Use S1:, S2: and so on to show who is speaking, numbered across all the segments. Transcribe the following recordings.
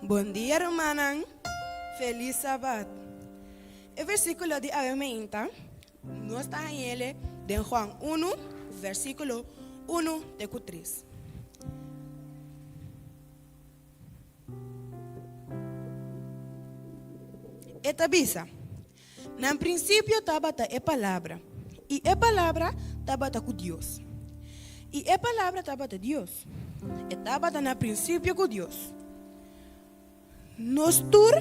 S1: Bon dia rumannan, felis sabat. E versíkulo di awe meinta nos ta hañ'ele den Juan unu, versíkulo unu te ku tres. E ta bisa, Na prinsipio tabata e Palabra, i e Palabra tabata ku Dios, i e Palabra tabata Dios. E tabata na prinsipio ku Dios. Nos tur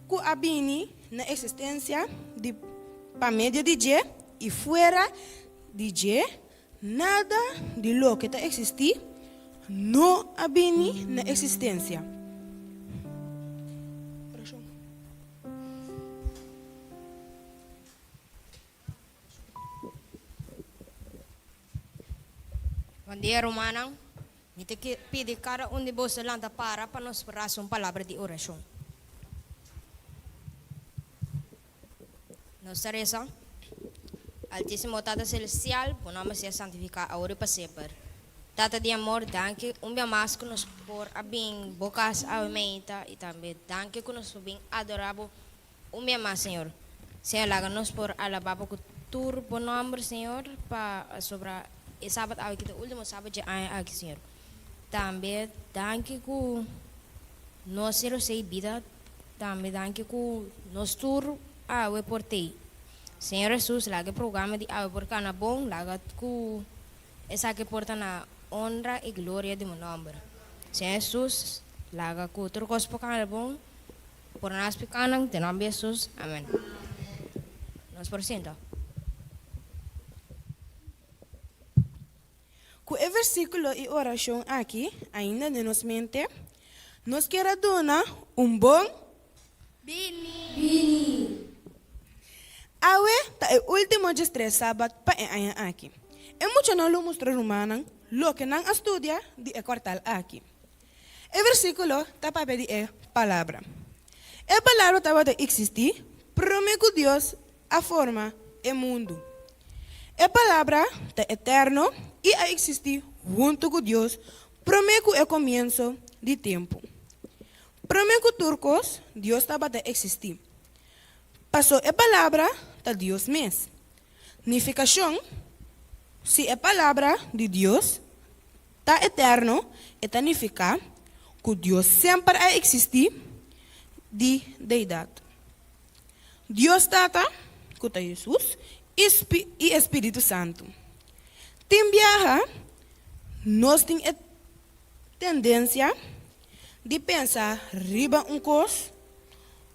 S1: ku a bini na eksistensia di pa medio di dje i fuera di dje, Nada di loke ta eksistí no a bini na eksistensia. Orashon.
S2: Bon dia rumannan, mi ta pidi kada un di boso lanta para pa nos rasa un palabra di orashon. Nos ta resa, Altísimo Tata Celestial, bo nomber sea santificá awor i pa semper. Tata di amor, danki un bia mas ku nos por a bin bo kas awe meinta i tambe danki ku nos por bin adorá bo un bia mas, Señor. Señor, laga nos por alabá bo ku tur bo nomber, Señor, pa sobra e sabat awe ki ta último sabat dje aña aki, Señor. Tambe danki ku nos a rosei bida. Tambe danki ku nos tur awe por tei. Señor Hesus laga e programa di awe por kana bon, laga ku esaki por ta na honra i gloria di bo nomber. Señor Hesus laga ku tur kos por kana bon, por nas pikanan, den nomber di Hesus, amen. Nos por sinta.
S1: Ku e versíkulo i orashon aki ainda den nos mente, nos kier a duna un bon
S3: Bini!
S1: Awe ta e último djestres sabat pa e aña aki. E muchanan lo mustra rumannan loke nan a studia di e kuartal aki. E versíkulo ta papia di e Palabra. E Palabra tabata eksistí promé ku Dios a forma e mundu. E Palabra ta eterno i a eksistí huntu ku Dios promé ku e komienso di tempu. Promé ku tur kos, Dios tabata eksistí. Pasó e Palabra ta Dios mes. Nifikashon, Si e Palabra di Dios ta eterno, e ta nifiká ku Dios semper a eksistí di Deidat. Dios Tata, ku ta Hesus, i e Spiritu Santu. Tin biaha nos tin e tendensia di pensa riba un kos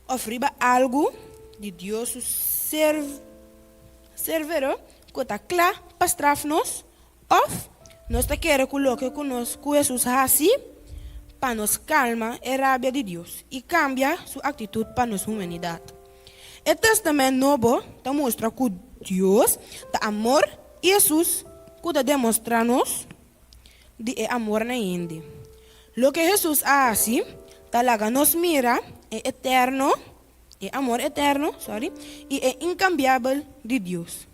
S1: òf riba algu di Dios su servero ku ta kla pa straf nos Òf, nos ta kere ku loke ku nos ku Hesus hasi pa nos kalma e rabia di Dios i kambia su aktitut pa nos humanidat. E Tèstamènt Nobo ta mustra ku Dios ta amor i Hesus ku ta demostrá nos di e amor na hende. Loke Hesus a hasi ta laga nos mira e eterno, e amor eterno, sorry, i e inkambiabel di Dios.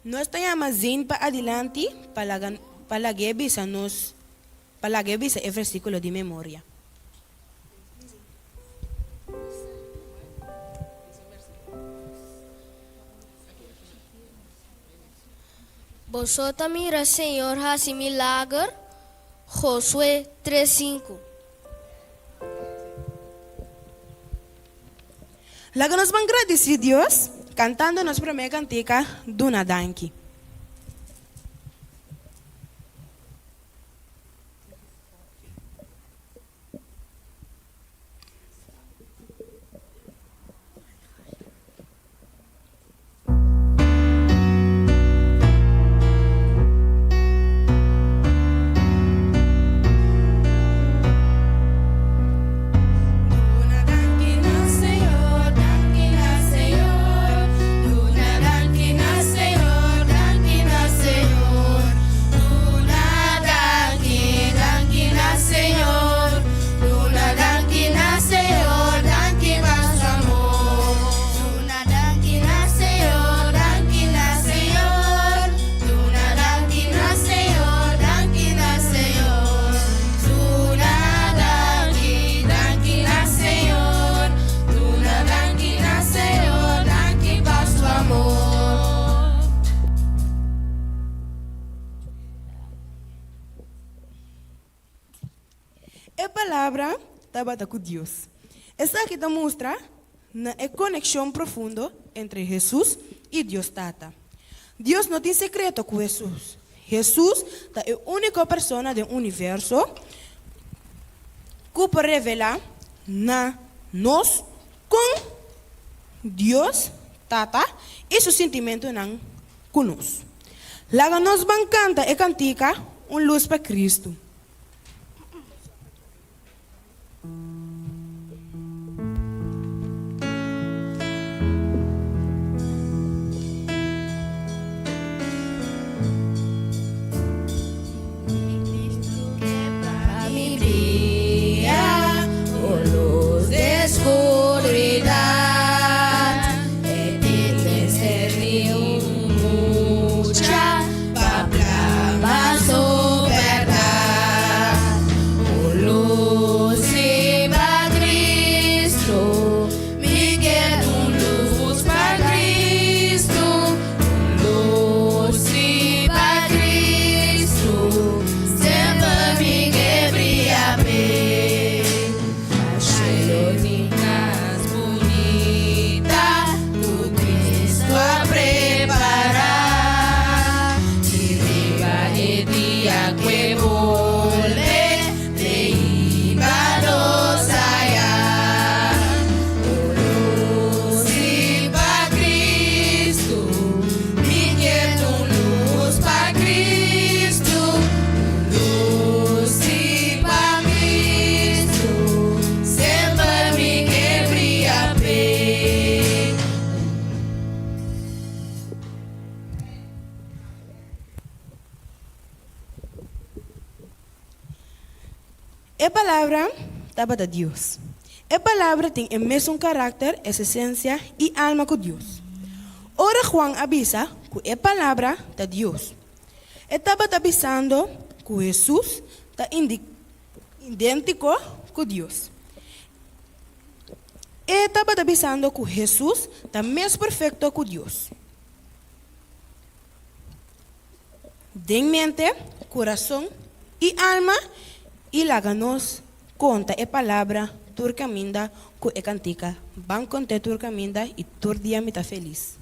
S1: Nos ta yama Zane pa adilanti pa laga pa lag'é bisa nos pa lag'é bisa e versíkulo di memoria.
S3: Boso ta mira Señor hasi milager? Josué tres sinku.
S1: Laga nos ban gradisí Dios kantando nos promé kantika Duna Danki.
S4: Duna danki na Señor, danki na Señor.
S1: Palabra tabata ku Dios. Esaki ta mustra na e konekshon profundo entre Hesus i Dios Tata. Dios no tin sekreto ku Hesus. Hesus ta e úniko persona den universo ku por revelá na nos kon Dios Tata i su sintimentunan ku nos. Laga nos ban kanta e kantika Un Lus pa Kristu. E Palabra tabata Dios. E Palabra tin e mesun karakter, esesensia i alma ku Dios. Ora Juan a bisa ku e Palabra ta Dios, e tabata bisando ku Hesus ta idéntiko ku Dios. E tabata bisando ku Hesus ta mes perfekto ku Dios. Den mente, kurason i alma i laga nos konta e palabra tur kaminda ku e kantika Ban kont'é tur kaminda i tur dia mi ta felis.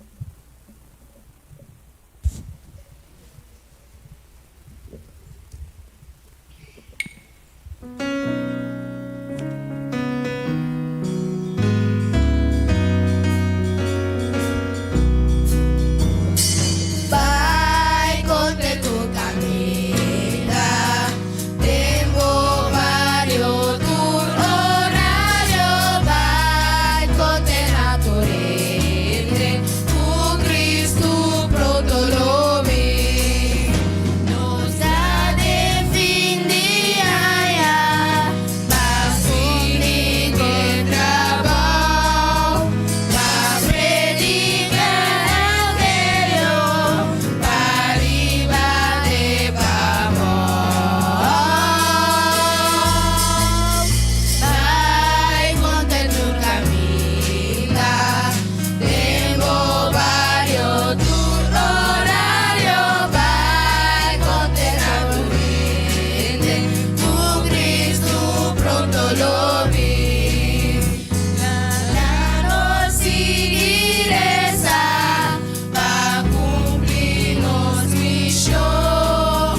S3: Bai konte tur kaminda den bo bario tur orario bai konte na tur hende ku Kristu pronto lo bin. Nos ta den fin di aña, pa fini ku e trabou, pa prediká evangelio pa riba te pabou. Bai konta tur kaminda den bo bario tur orario bai konta na tur hende ku Kristu pronto lo bin. Laga nos sigui resa pa kumpli nos mishon,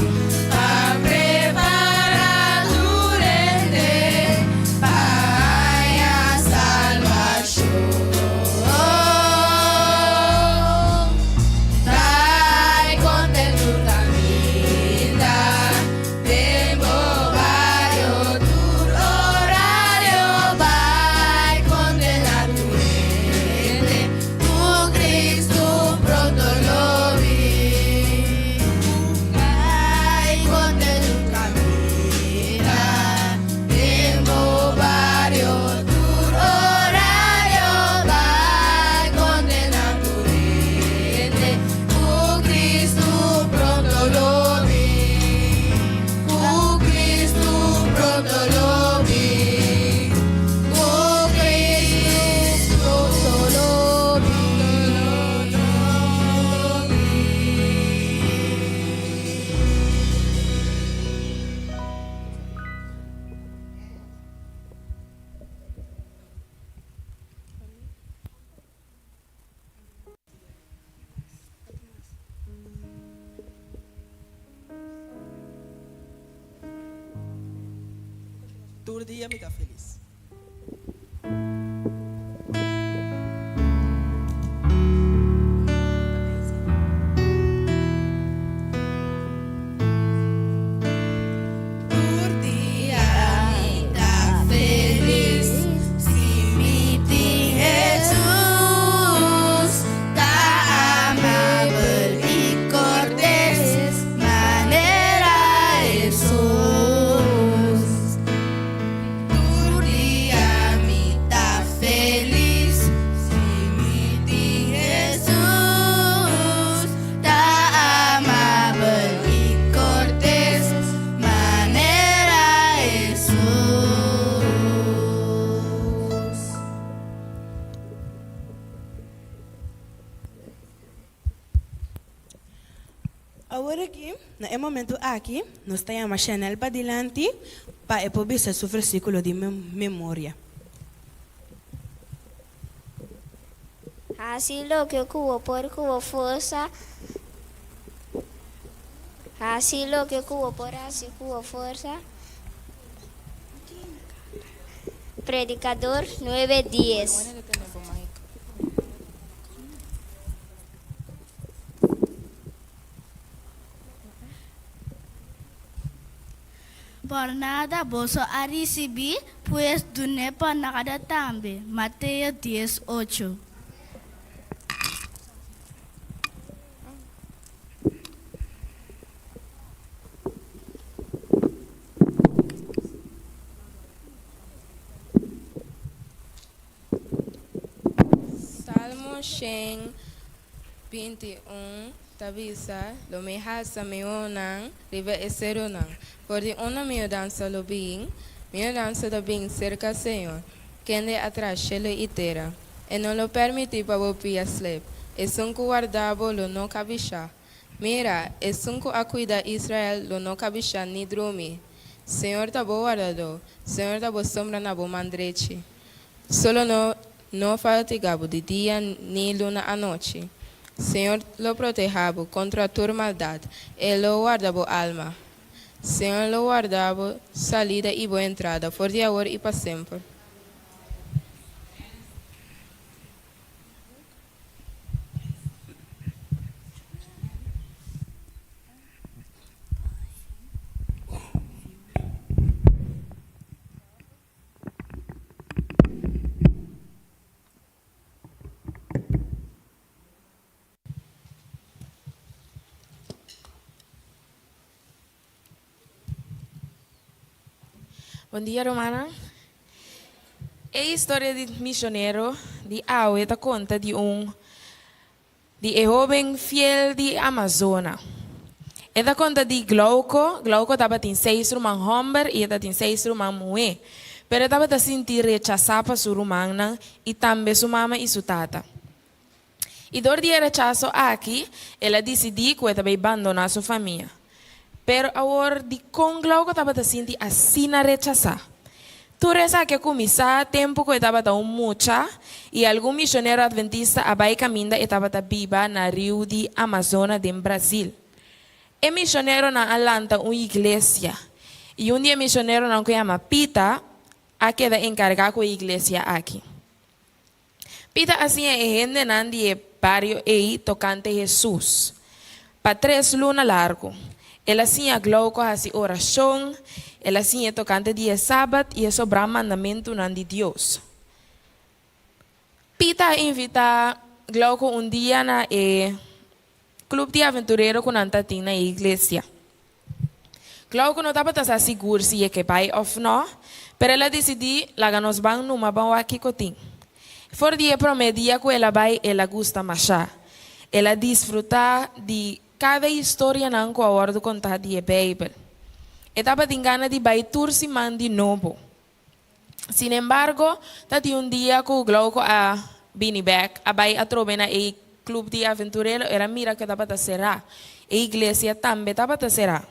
S3: pa prepará tur hende pa haña salbashon. Bai konta tur kaminda den bo bario tur orario bai konta na tur hende ku
S4: Tur dia mi ta felis.
S3: Tur dia mi ta felis si mi tin Hesus. Ta amabel i kortes manera Hesus. Tur dia mi ta felis si mi tin Hesus. Ta amabel i kortes manera Hesus.
S1: Awor aki, na e momento aki, nos ta yama Chanel padilanti pa e por bisa su versíkulo di memoria.
S5: Hasi loke ku bo por ku bo forsa Hasi loke ku bo por hasi ku bo forsa Predikador nuebe dies.
S6: Por nada boso a risibí, pues dun'é pa nada tambe. Mateo dies, ocho.
S3: Salmo 121 ta bisa, Lo mi halsa mi wowonan riba e serunan. For di unda mi yudansa lo bin? Mi yudansa ta bin serka Señor, kende a traha shelu i tera. E no lo permití pa bo pia slep. Esun ku warda bo lo no kabishá. Mira, esun ku a kuida Israel lo no kabishá ni drumi. Señor ta bo wardadó, Señor ta bo sombra na bo man drechi. Solo no no fatiga bo di dia ni luna anochi. Señor lo proteha bo kontra tur maldat, E lo warda bo alma. Señor lo warda bo salida i bo entrada for di awor i pa semper.
S7: Bon dia rumannan. E historia di misionero di awe ta konta di un Di e hóben fiel di Amazona. E ta konta di Glauco. Glauco tabatin seis ruman hòmber i e tatin seis ruman muhé. Pero e tabata sinti rechasá pa su rumannan i tambe su mama i su tata. I dor di e rechaso aki, el a disidí ku e ta bai bandoná su famia. Pero awor, dikon Glauco tabata sinti asina rechasá? Tur esaki a kuminsá tempu ku e tabata un mucha i algun mishonero adventista a bai kaminda e tabata biba na riu di Amazona den Brazil. E mishoneronan a lanta un iglesia i un di e mishoneronan ku yama Pita a keda enkargá ku e iglesia aki. Pita a siña e hendenan di e bario ei tokante Hesus. Pa tres luna largu, el a siña Glauco hasi orashon, el a siñ'e tokante di e Sabat i e sobrá mandamentunan di Dios. Pita a invitá Glauco un dia na e club di aventurero ku nan ta tin na e iglesia. Glauco no tabata sa sigur si e ke bai òf nò, pero el a disidí, Laga nos ban numa ban wak kiko tin. For di e promé dia ku el a bai, el a gusta mashá. El a disfrutá di kada historianan ku a wòrdu kontá di e Beibel. E tabatin gana di bai tur siman di nobo. Sinembargo, ta tin un dia ku Glauco a bini bèk, a bai atrobe na e club di aventurero, el a mira ku e tabata será. E iglesia tambe tabata será.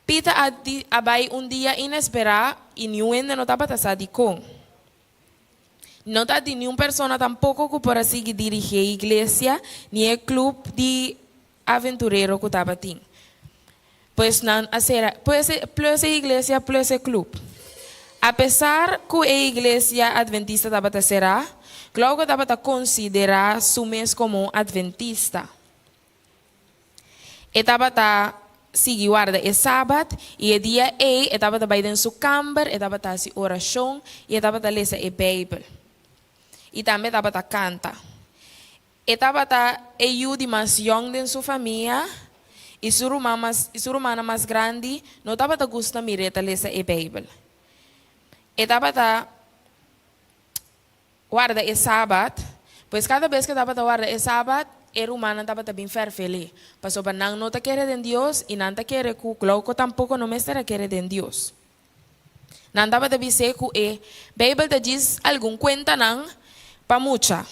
S7: Pita a a bai un dia inesperá i niun hende no tabata sa dikon. No ta tin niun persona tampoko ku por a sigui dirigí e iglesia ni e club di aventurero ku tabatin. Pues nan a sera pues e plus e iglesia plus e club. Apesar ku e iglesia adventista tabata será, Glauco tabata konsiderá su mes komo un adventista. E tabata sigui warda e Sabat, i e dia ei e tabata bai den su kamber, e tabata hasi orashon i e tabata lesa e Beibel. I tambe e tabata kanta. E tabata e yu di mas yòn den su famia, i su ruman mas i su rumannan mas grandi no tabata gusta mir'é ta lesa e Beibel. E tabata warda e Sabat, pues kada bes ku e tabata warda e Sabat, e rumannan tabata bin fèrfel'é, pasobra nan no ta kere den Dios i nan ta kere ku Glauco tampoko no mester a kere den Dios. Nan tabata bis'é ku e Beibel ta djis algun kuentanan pa mucha.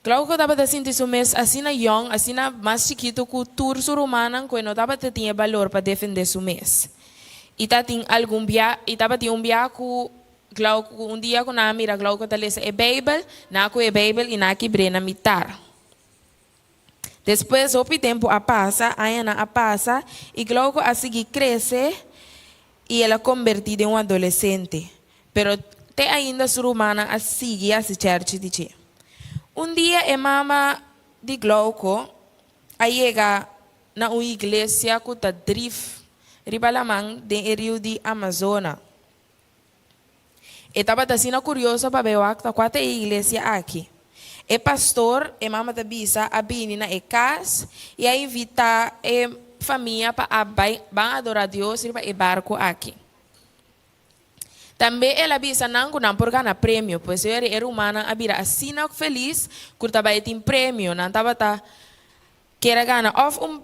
S7: Glauco tabata sinti su mes asina yòn, asina mas chikitu ku tur su rumannan ku e no tabata tin e balor pa defendé su mes. I ta tin algun bia, i tabatin un bia ku Glauco, ku un dia ku nan a mira Glauco ta lesa e Beibel, nan a kohe e Beibel i nan a kibr'é na mitar. Despues hopi tempu a pasa, añanan a pasa, i Glauco a sigui krese i el a kombertí den un adolesente. Pero te ainda su rumannan a sigui hasi chèrchi di dje. Un dia e mama di Glauco a yega na un iglesia ku ta drif riba laman den e riu di Amazona. E tabata asina kurioso pa bai wak ta kua ta e iglesia aki. E pastor, e mama ta bisa, a bini na e kas i a invitá e famia pa a bai ban adorá Dios riba e barku aki. Tambe el a bisa nan ku nan por gana premio. Pues e rumannan a bira asina felis ku ta bai tin premio. Nan tabata Kier a gana of un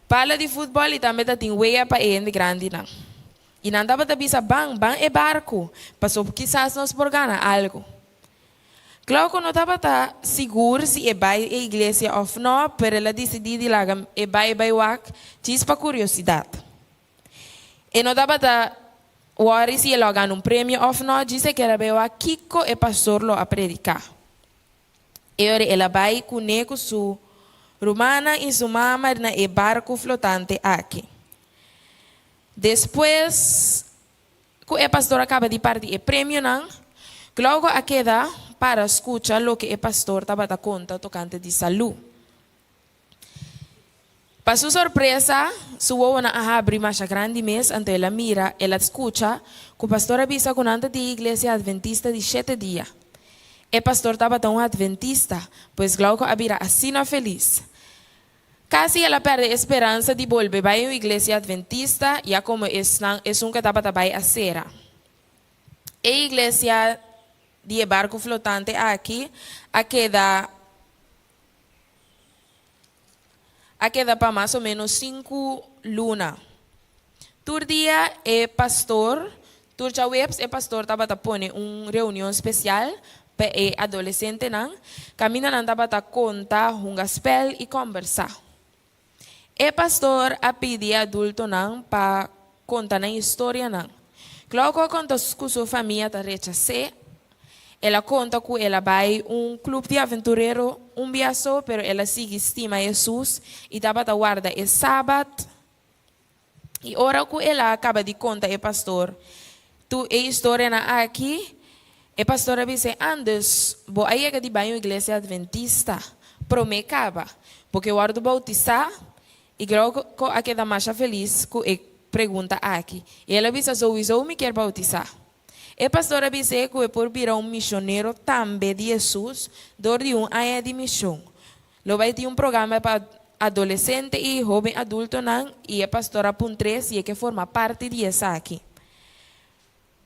S7: bala di futbol y tambe ta tin wea pa e hende grandinan. Y nan tabata bisa ban, ban e barco, pasobra kisas nos por gana algo. Glauco no tabata sigur si e bai e iglesia of no, pero el a dicidi di laga e bai bai wak djis pa curiosidad. E no tabata worry si e lo a gana un premio of no, djis e kier a bai wak kico e pastor lo a predica. E ora el a bai kuné ku su rumannan i su mama na e barku flotante aki. Despues ku e pastor a kaba di parti e premionan, Glauco a keda para skucha loke e pastor tabata konta tokante di salú. Pa su sorpresa, su wowonan a habri masha grandi mes, anto el a mira, el a skucha, ku pastor a bisa ku nan ta di e iglesia adventista di shete dia. E pastor tabata un adventista, pues Glauco a bira asina felis. Kasi el a pèrdè e speransa di bolbe bai un iglesia adventista, ya komo esnan esun ku e tabata bai a sera. E iglesia di e barku flotante aki a keda. A keda pa mas o menos sinku luna. Tur dia e pastor, tur djaweps e pastor tabata pone un reunion spesial pa e adolesentenan, kaminda nan tabata konta, hunga spèl i kòmbersá. E pastor a pidi e adultonan pa konta nan historianan. Glauco a konta ku su famia ta rechas'é. El a konta ku el a bai un klup di aventurero un bia so, pero el a sigui stima Hesus i tabata warda e Sabat. I ora ku el a kaba di konta e pastor tur e historianan aki, e pastor a bis'é, Andes, bo a yega di bai un iglesia adventista promé kaba. Bo ke wòrdu boutisá? I Glauco a keda masha felis ku e pregunta aki. I el a bisa, Souwisou mi kier boutisá. E pastor a bis'é ku e por bira un mishonero tambe di Hesus dor di un aña di mishon. Lo bai tin un programa pa adolesente i hóben adultonan i e pastor a puntr'é si e ke forma parti di esaki.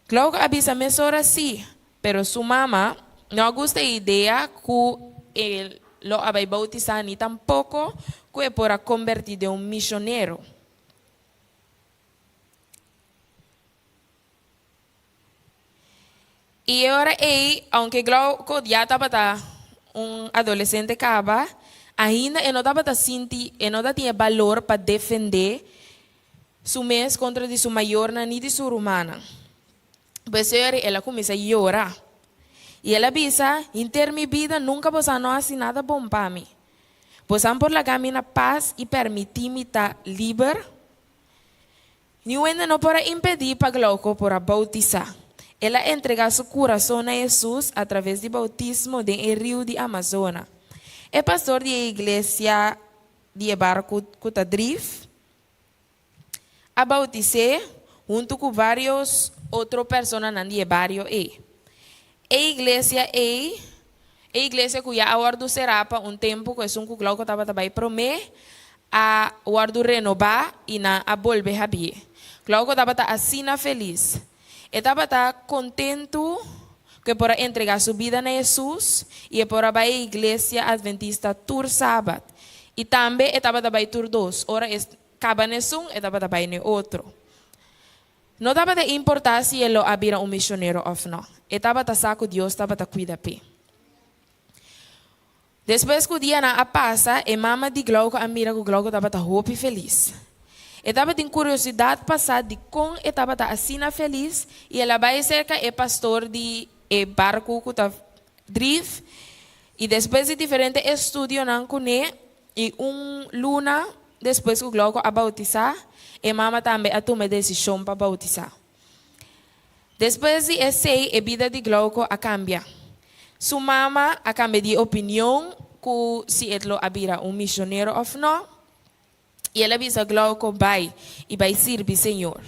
S7: Glauco a bisa mesora sí, pero su mama no a gusta e idea ku e lo a bai boutisá ni tampoko ku e por a kombertí den un mishonero. I e ora ei, aunke Glauco ya tabata un adolesente kaba, ainda e no tabata sinti, e no ta tin e balor pa defendé su mes kontra di su mayornan ni di su rumannan. Pues e ora ei el a kuminsá yora. I el a bisa, Henter mi bida nunka boso no hasi nada bon pa mi. Boso por laga mi na pas i permití mi ta liber? Niun hende no por a impedí pa Glauco por a boutisá. El a entregá su kurason na Hesus atraves di boutismo den e riu di Amazona. E pastor di e iglesia di e barku ku ta drif a boutis'é huntu ku vários otro personanan di e bario ei. E iglesia ei, e iglesia ku ya a wòrdu será pa un tempu ku esun ku Glauco tabata bai promé, a wòrdu renobá i nan a bolbe habié. Glauco tabata asina felis. E tabata kontentu ku e por a entregá su bida na Hesus i e por a bai e iglesia adventista tur sabat. I tambe e tabata bai tur dos, ora e kaba na esun, e tabata bai na e otro. No tabata importá si e lo a bira un misionero òf nò, e tabata sa ku Dios tabata kuida p'e. Despues ku dianan a pasa, e mama di Glauco a mira ku Glauco tabata hopi felis. E tabatin kuriosidat pa sa dikon e tabata asina felis i el a bai serka e pastor di e barku ku ta drif i despues di diferente estudionan kuné i un luna despues ku Glauco a boutisá, e mama tambe a tuma e desishon pa boutisá. Despues di esei e bida di Glauco a kambia. Su mama a kambia di opinion ku si et lo a bira un misionero òf nò, i el a bisa Glauco bai i bai sirbi Señor.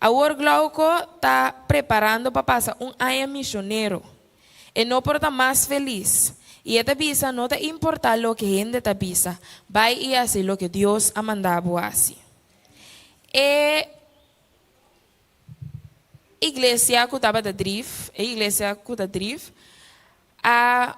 S7: Awor Glauco ta preparando pa pasa un aña misionero. E no por ta mas felis. I e ta bisa no ta importá loke hende ta bisa, bai i hasi loke Dios a manda bo hasi. E Iglesia ku tabata drif, e iglesia ku ta drif, a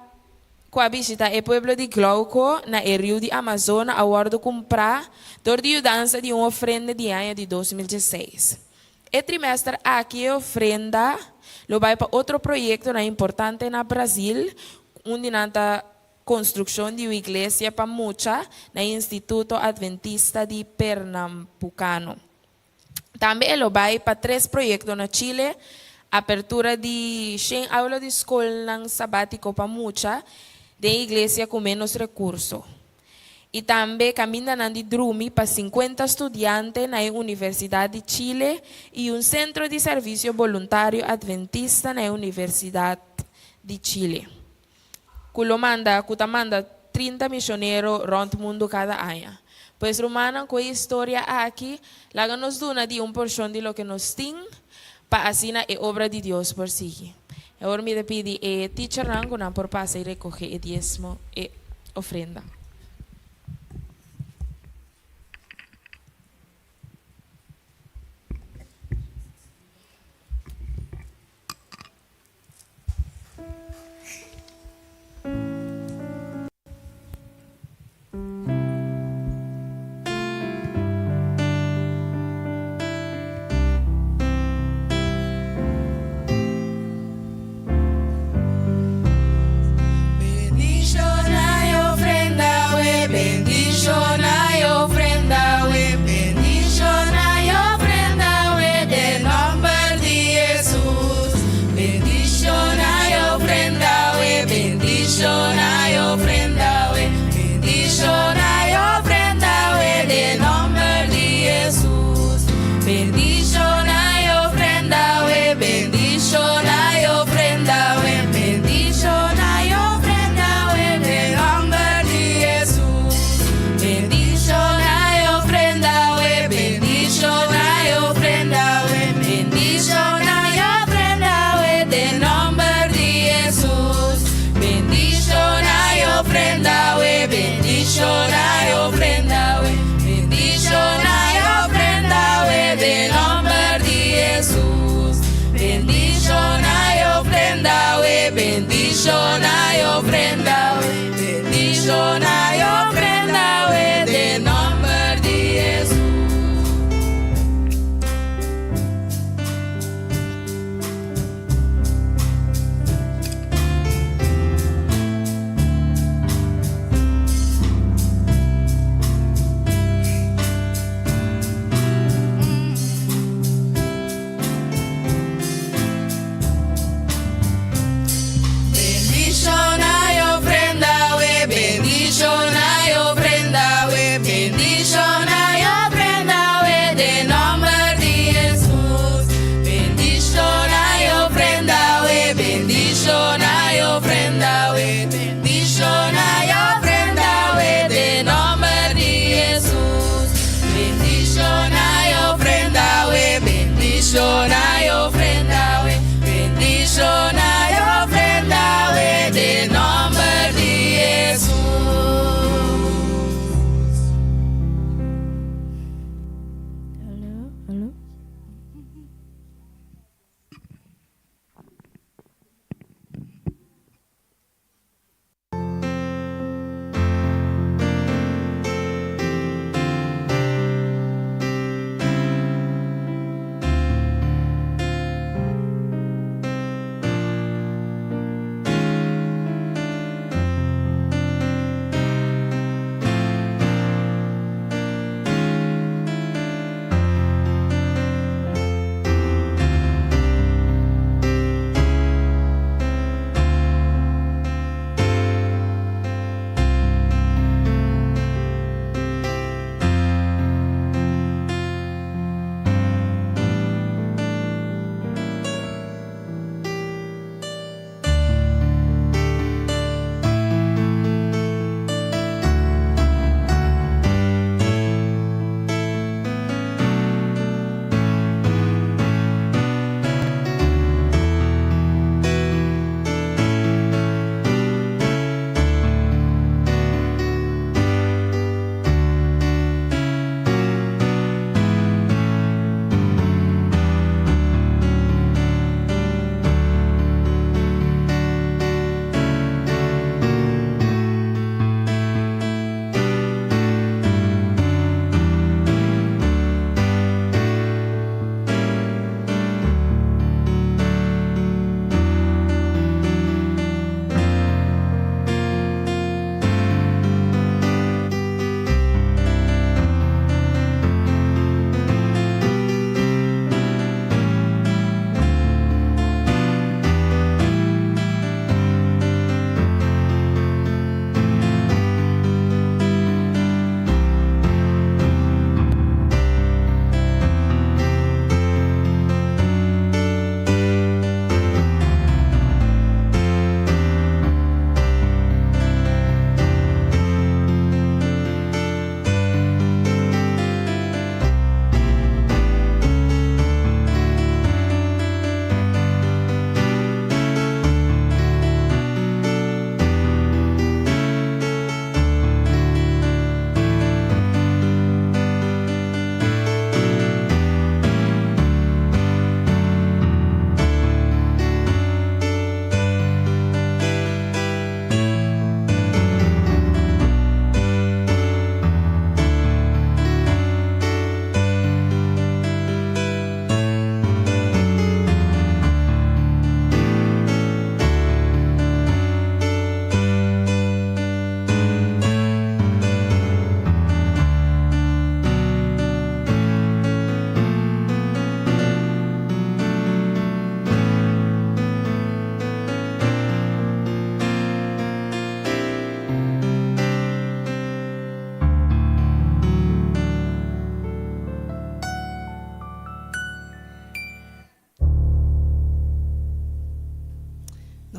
S7: ku a bishita e pueblo di Glauco na e riu di Amazona a wòrdu kumprá dor di yudansa di un ofrenda di aña di 2016. E trimèster aki e ofrenda lo bai pa otro proyektonan importante na Brazil, un di nan ta konstrukshon di un iglesia pa mucha na e Instituto Adventista di Pernambucano. Tambe e lo bai pa tres proyekto na Chile, apertura di shen aula di skolnan sabátiko pa mucha den iglesia ku ménos rekurso i tambe kamindanan di drumi pa sinkuenta studiante na e Universidat di Chile i un sentro di servisio boluntario adventista na e Universidat di Chile ku lo manda ku ta manda 30 misionero rònt mundu kada aña. Pues rumannan ku e historia aki laga nos duna di un porshon di loke nos tin pa asina e obra di Dios por sigui. Awor mi ta pidi e teachernan ku nan por pasa i rekohe e diesmo e ofrenda.
S3: Bendiciona e ofrenda.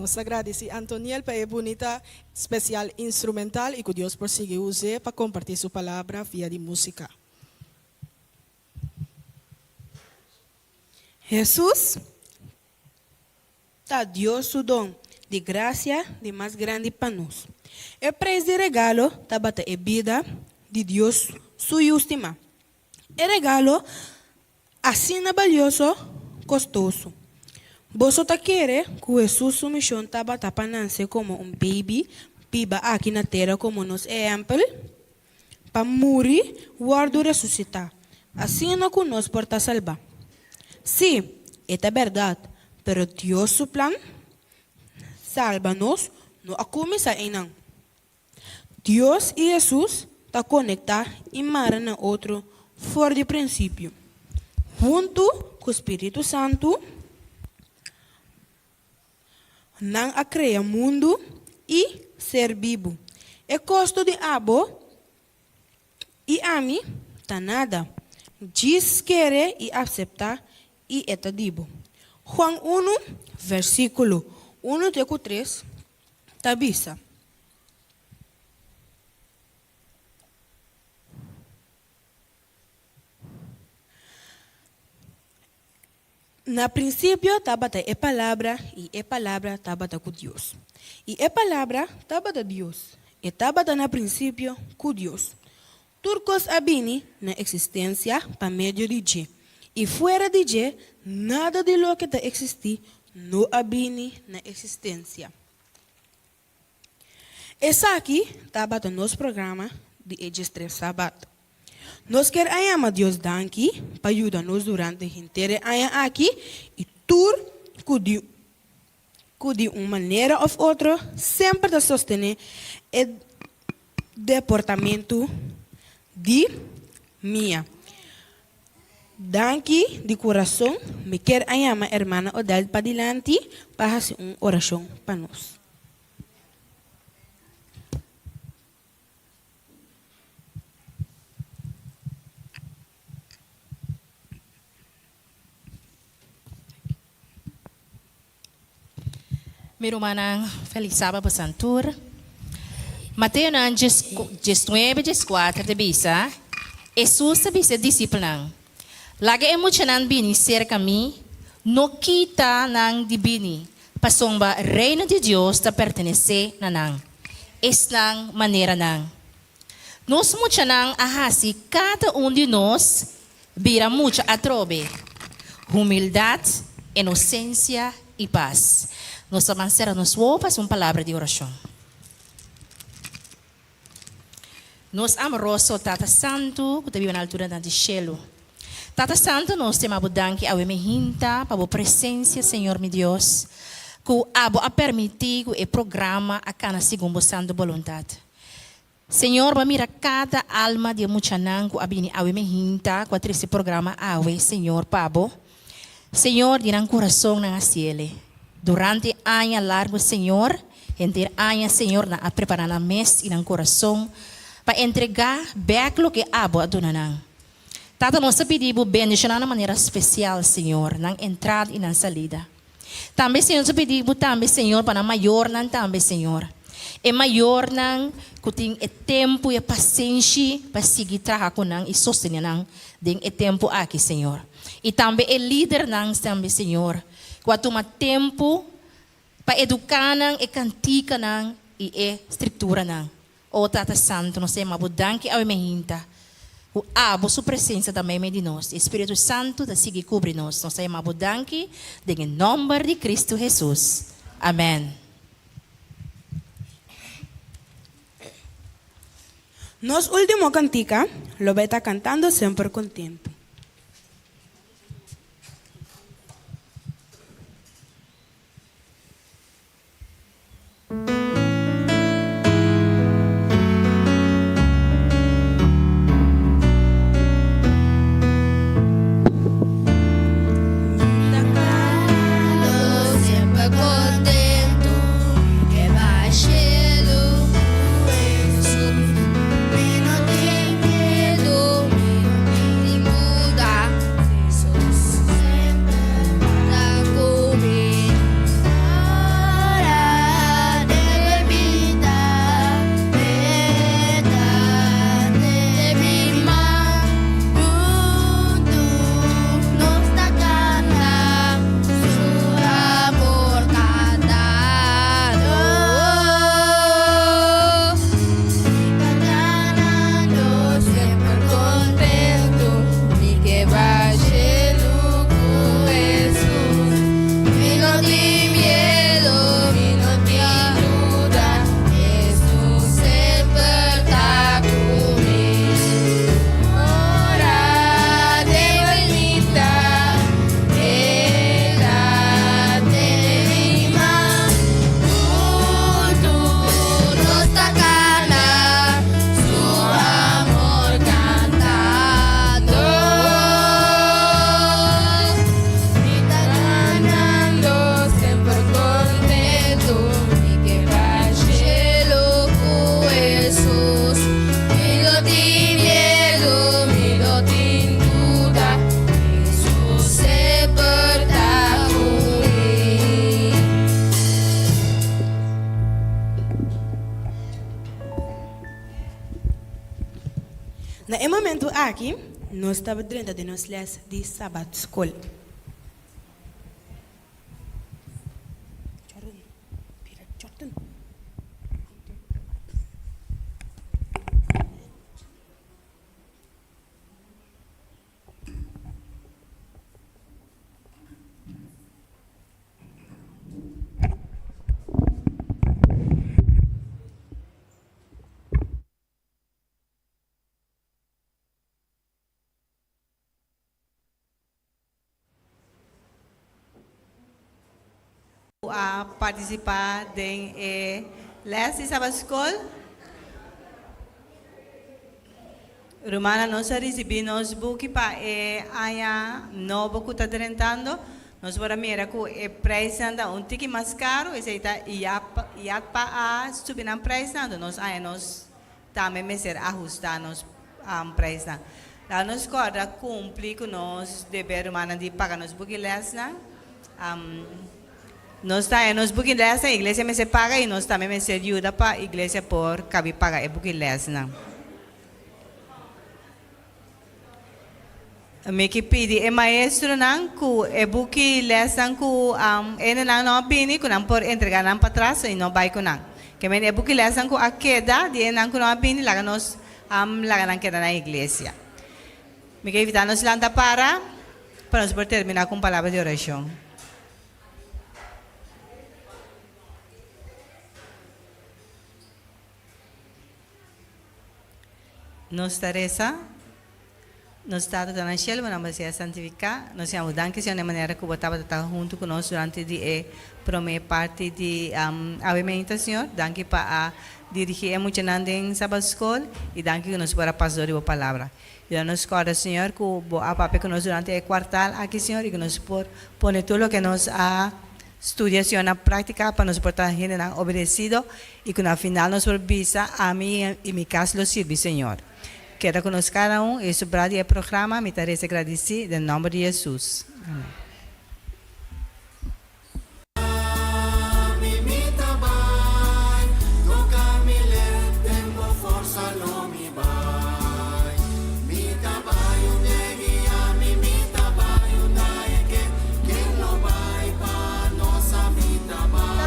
S4: Nos ta gradisí Antoniel pa e bunita spesial instrumental i ku Dios por sigui us'é pa kompartí su palabra via di músika.
S1: Hesus ta Dios su don di grasia di mas grandi pa nos. E preis di regalo tabata e bida di Dios su Yu stimá. E regalo asina balioso, kostoso. Boso ta kere ku Hesus su mishon tabata pa nanse komo un beibi biba aki na tera komo nos ehèmpel? Pa muri wòrdu resusitá, asina ku nos por ta salbá? Sí, e ta bèrdat, pero Dios su plan salba nos no a kuminsá einan. Dios i Hesus ta konektá i mara na otro for di prinsipio. Huntu ku spiritu santu, nan a krea mundu i ser bibu. E kosto di abo i ami ta nada. Djis kere i aseptá i e ta di bo. Juan unu, versíkulo unu te ku tres ta bisa. Na prinsipio tabata e Palabra, i e Palabra tabata ku Dios, i e Palabra tabata Dios. E tabata na prinsipio ku Dios. Tur kos a bini na eksistensia pa medio di dje, i fuera di dje nada di loke ta eksistí no a bini na eksistensia. Esaki tabata nos programa di e diestres Sabat. Nos kier a yama Dios danki pa yuda nos durante henter e aña aki i tur ku di ku di un manera òf otro semper ta sostené e deportamentu di mia. Danki di kurason, mi kier a yama Hermana Odell padilanti pa hasi un orashon pa nos.
S8: Mi rumannan, felis saba bosan tur. Mateonan diesnuebe dieskuater ta bisa, Hesus ta bisa e disipelnan, Laga e muchanan bini serka mi, no kita nan di bini, pasobra Reino di Dios ta pertenesé na nan, esnan manera nan. Nos muchanan a hasi kada un di nos bira mucha atrobe, humildat, inosensia i pas. Nos ta ban sera nos wowo pa hasi un palabra di orashon. Nos amoroso Tata Santu ku ta biba na alturanan di shelu. Tata Santu nos ta yama bo danki awe mi hinta pa bo presensia Señor mi Dios ku abo a permiti ku e programa a kana segun bo santu boluntat. Señor bo a mira cada alma di e muchanan cu a bini awe me hinta cu a trece programa awe Señor pa bo Señor di nan curason nan a ciele durante aña largo Señor henter aña Señor nan a prepara nan mes y nan curason pa entrega bek loke abo a duna nan Tata nos ta pidi bo bendiciona nan manera special Señor nan entrada y nan salida. Tambe Señor ta pidi bo tambe Señor pa nan mayornan tambe Señor. E mayornan cu tin e tempo y e pasenshi pa sigui traha cu nan y sostene nan den e tempo aki Señor. Y tambe e lidernan tambe Señor cu a tuma tempo pa educa nan e canticanan y e scripturanan. O Tata Santu, nos ta yama Bo danki awe mehinta ku Abo su presensia ta meimei di nos. E Spiritu Santu ta sigui kubri nos. Nos ta yama Bo danki den e nòmber di Kristu Hesus. Amèn.
S1: Nos último kantika lo bai ta Kantando Semper Kontentu. Na e momentu aki nos ta drenta den nos les di Sabat Skol.
S9: A partisipá den e les di Sabat Skol. Rumannan, nos a risibí nos buki pa e aña nobo ku ta drentando. Nos por a mira ku e preisnan ta un tiki mas karu, esei ta IATPA a subi nan preisnan, anto nos aña nos tambe mester ahustá nos preisnan. Laga nos kòrda kumpli ku nos deber, rumannan, di paga nos buki lèsnan. Nos ta haña nos buki lèsnan, iglesia mester paga i nos tambe mester yuda pa iglesia por kabi paga e buki lèsnan. Mi ke pidi e maestronan ku e buki lèsnan ku hendenan no a bini ku nan por entregá nan patras i no bai ku nan. Ke men e buki lèsnan ku a keda di hendenan ku no a bini laga nos laga nan keda na iglesia. Mi ke invitá nos lanta para pa nos por terminá ku un palabra di orashon. Nos ta resa, Nos Tata ta na shelu, bo nomber sea santifiká. Nos yama bo danki, Señor, na e manera ku bo tabata ta huntu ku nos durante di e promé parti di awe meinta, Señor. Danki pa a dirigí e muchanan den Sabat Skol i danki ku nos por a pas dor di bo Palabra. Yuda nos kòrda, Señor, ku bo a papia ku nos durante e kuartal aki, Señor, i ku nos por pone tur loke nos a studia, Señor, na práktika pa nos por ta hendenan obedesido i ku na final nos por bisa, Ami i mi kas lo sirbi Señor. Keda ku nos kada un i sobrá di e programa, mi ta resa gradisí den nòmber di Hesus. Amèn.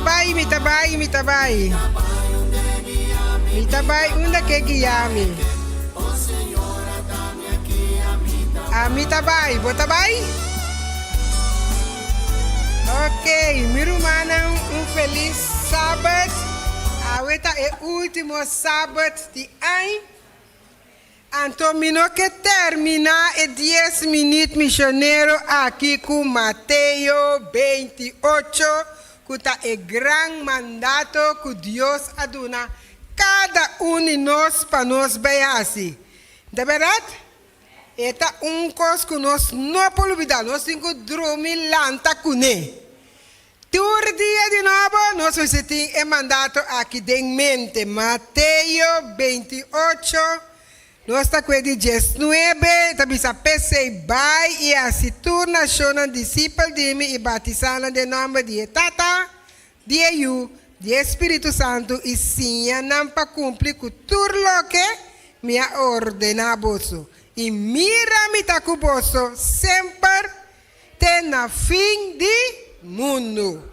S10: Bai, mi ta bai, mi ta bai. Mi ta bai unda ke guia mi. Ami ta bai, bo ta bai? Ok, mi rumannan un felis Sabat. Awe ta e ultimo Sabat di añ. Anto mi no ke terminá e dies minüt misionero aki ku Mateo 28, ku ta e gran mandato ku Dios a duna kada un di nos pa nos bai hasi. Ta bèrdat? E ta un kos ku nos no por lubidá, nos tin ku drumi lanta kuné. Tur dia di nobo nos mester tin e mandato aki den mente, Mateo 28, nos ta kue di diesnuebe, ta bisa, P'esei bai i hasi tur nashonnan disipel di mi i batisá nan den nòmber di e Tata, di e Yu, di e Spiritu Santu, i siña nan pa kumpli ku tur loke mi a ordená boso. I mira mi ta ku boso semper te na fin di mundu.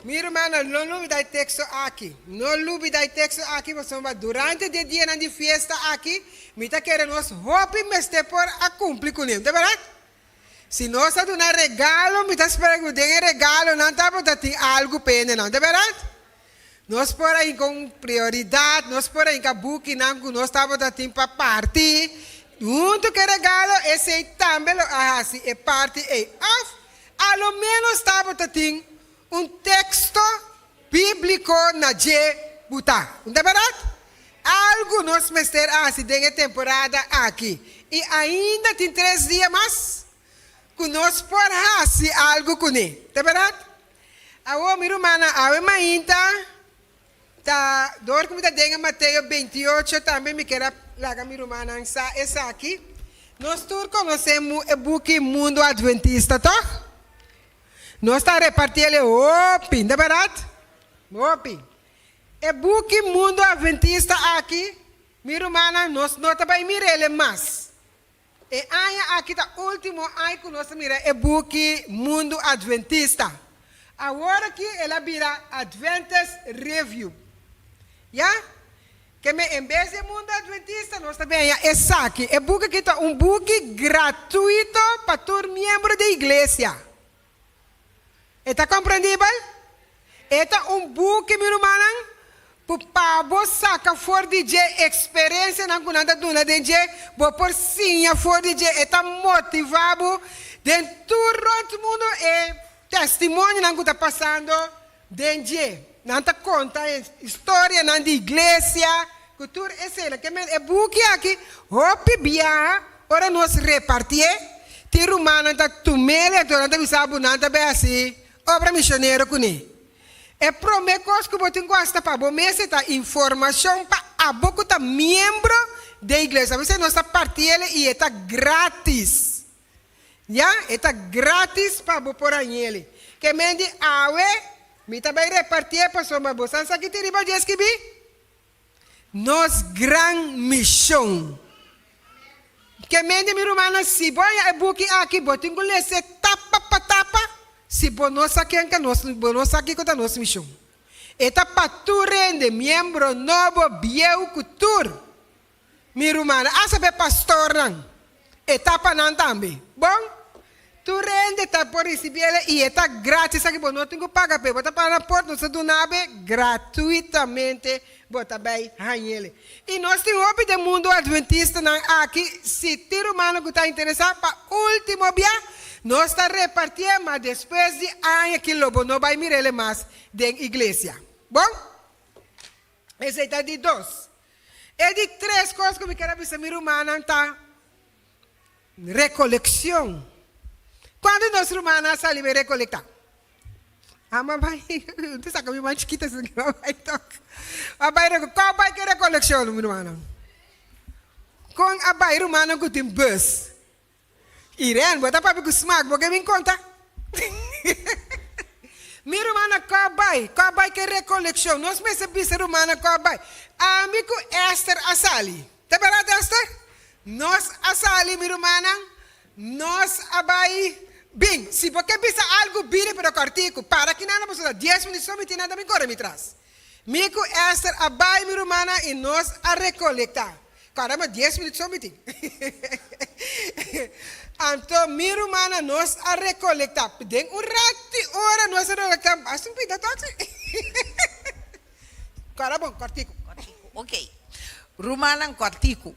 S10: Mi rumannan, no lubida e teksto aki. No lubida e teksto aki pasobra durante di e dianan di fiesta aki, mi ta kere nos hopi mester por a kumpli kuné. Ta bèrdat? Si nos a duna regalo, mi ta spera ku den e regalonan tabata tin algu pa hendenan. Ta bèrdat? Nos por a hinka un prioridat, nos por a hinka bukinan ku nos tabata tin pa parti. Huntu ku e regalo, esei tambe lo a hasi e parti ei. Òf a lo ménos tabata tin un teksto bíbliko na dje butá. No ta bèrdat? Algu nos mester a hasi den e temporada aki. I ainda tin tres dia mas ku nos por hasi algu kuné. Ta bèrdat? Awor, mi rumannan, awe mainta ta dor ku mi ta den e Mateo 28 tambe mi kier a laga mi rumannan sa esaki. Nos tur konosé e buki Mundo Adventista, tòg? Nos ta repartí el e hopi, no ta bèrdat? Hopi. E buki Mundo Adventista aki. Mi rumannan, nos no ta bai mir'ele mas. E aña aki ta último aña ku nos ta mira e buki Mundu Adventista. Awor aki el a bira Adventist Review. Ya? Ke me en bes di e Mundu Adventista nos ta beña esaki. E buki aki ta un buki gratuito pa tur miembro di iglesia. E ta komprendibel? E ta un buki, mi rumannan, ku pa bo saka for di dje eksperensianan ku nan ta duna den dje, bo por siña for di dje. E ta motivá bo den tur rònt mundu e testimonionan ku ta pasando den dje. Nan ta konta e historianan di iglesia ku tur eseinan. Ke men e buki aki hopi biaha ora nos repartié, tin rumannan ta tum'é anto nan ta bisa bo nan ta bai hasi Obra misionero kuné. E promé kos ku bo tin ku hasta pa bo mes e ta informashon pa abo ku ta miembro den iglesia. P'esei nos ta parti el i e ta grátis. Ya, e ta grátis pa bo por hañ'el. Ke men di awe mi ta bai repartié pasobra bo sa sa ki tin riba dje skibí? Nos gran mishon. Ke men di mi rumannan, si bo haña e buki aki, bo tin ku les'é tapa pa tapa, si bo no sa ken ka nos, bo no sa kiko ta nos mishon. E ta pa tur hende, miembro nobo, bieu ku tur. Mi rumannan, asta pa e pastornan, e ta pa nan tambe. Bon, tur hende ta por risibi el i e ta gratis, esaki bo no tin ku paga p'e. Bo ta para na port, nos ta duna bo e gratuitamente, bo ta bai haña el. I nos tin hopi den mundu adventistanan aki, si tin rumannan ku ta interesá, pa último bia nos ta repartié, ma despues di aña ki lo bo no bai mira el mas den iglesia. Bon, esei ta di dos. E di tres kos ku mi ker a bisa mi rumannan ta rekolekshon. Kuantu di nos rumannan a sali bai rekolektá? Ama bai, un ta saka mi man chikito asina ki a bai tok. A bai reko, kòu bai ku e rekolekshon mi rumannan? Kon a bai rumannan ku tin bus? Irene, bo ta papia ku smak, bo ke bin konta? Mi rumannan kò bai, kò bai ke rekolekshon. Nos mester bisa rumannan kò bai. Ami ku Esther a sali. Ta bèrdat Esther? Nos a sali mi rumannan, nos a bai bin. Si bo ke bisa algu bini pero kòrtiku. Para kinan na pasobra dies minüt so mi tin nan ta bin kore mi tras. Mi ku Esther a bai mi rumannan i nos a rekolektá. Caramba, dies minuut so mi tin. Anto mi rumannan nos a rekolektá. Den un rati ora nos a rekolektá basta un pida tok si. Kòrda bon, kòrtiku.
S11: Kòrtiku, ok. Rumannan kòrtiku.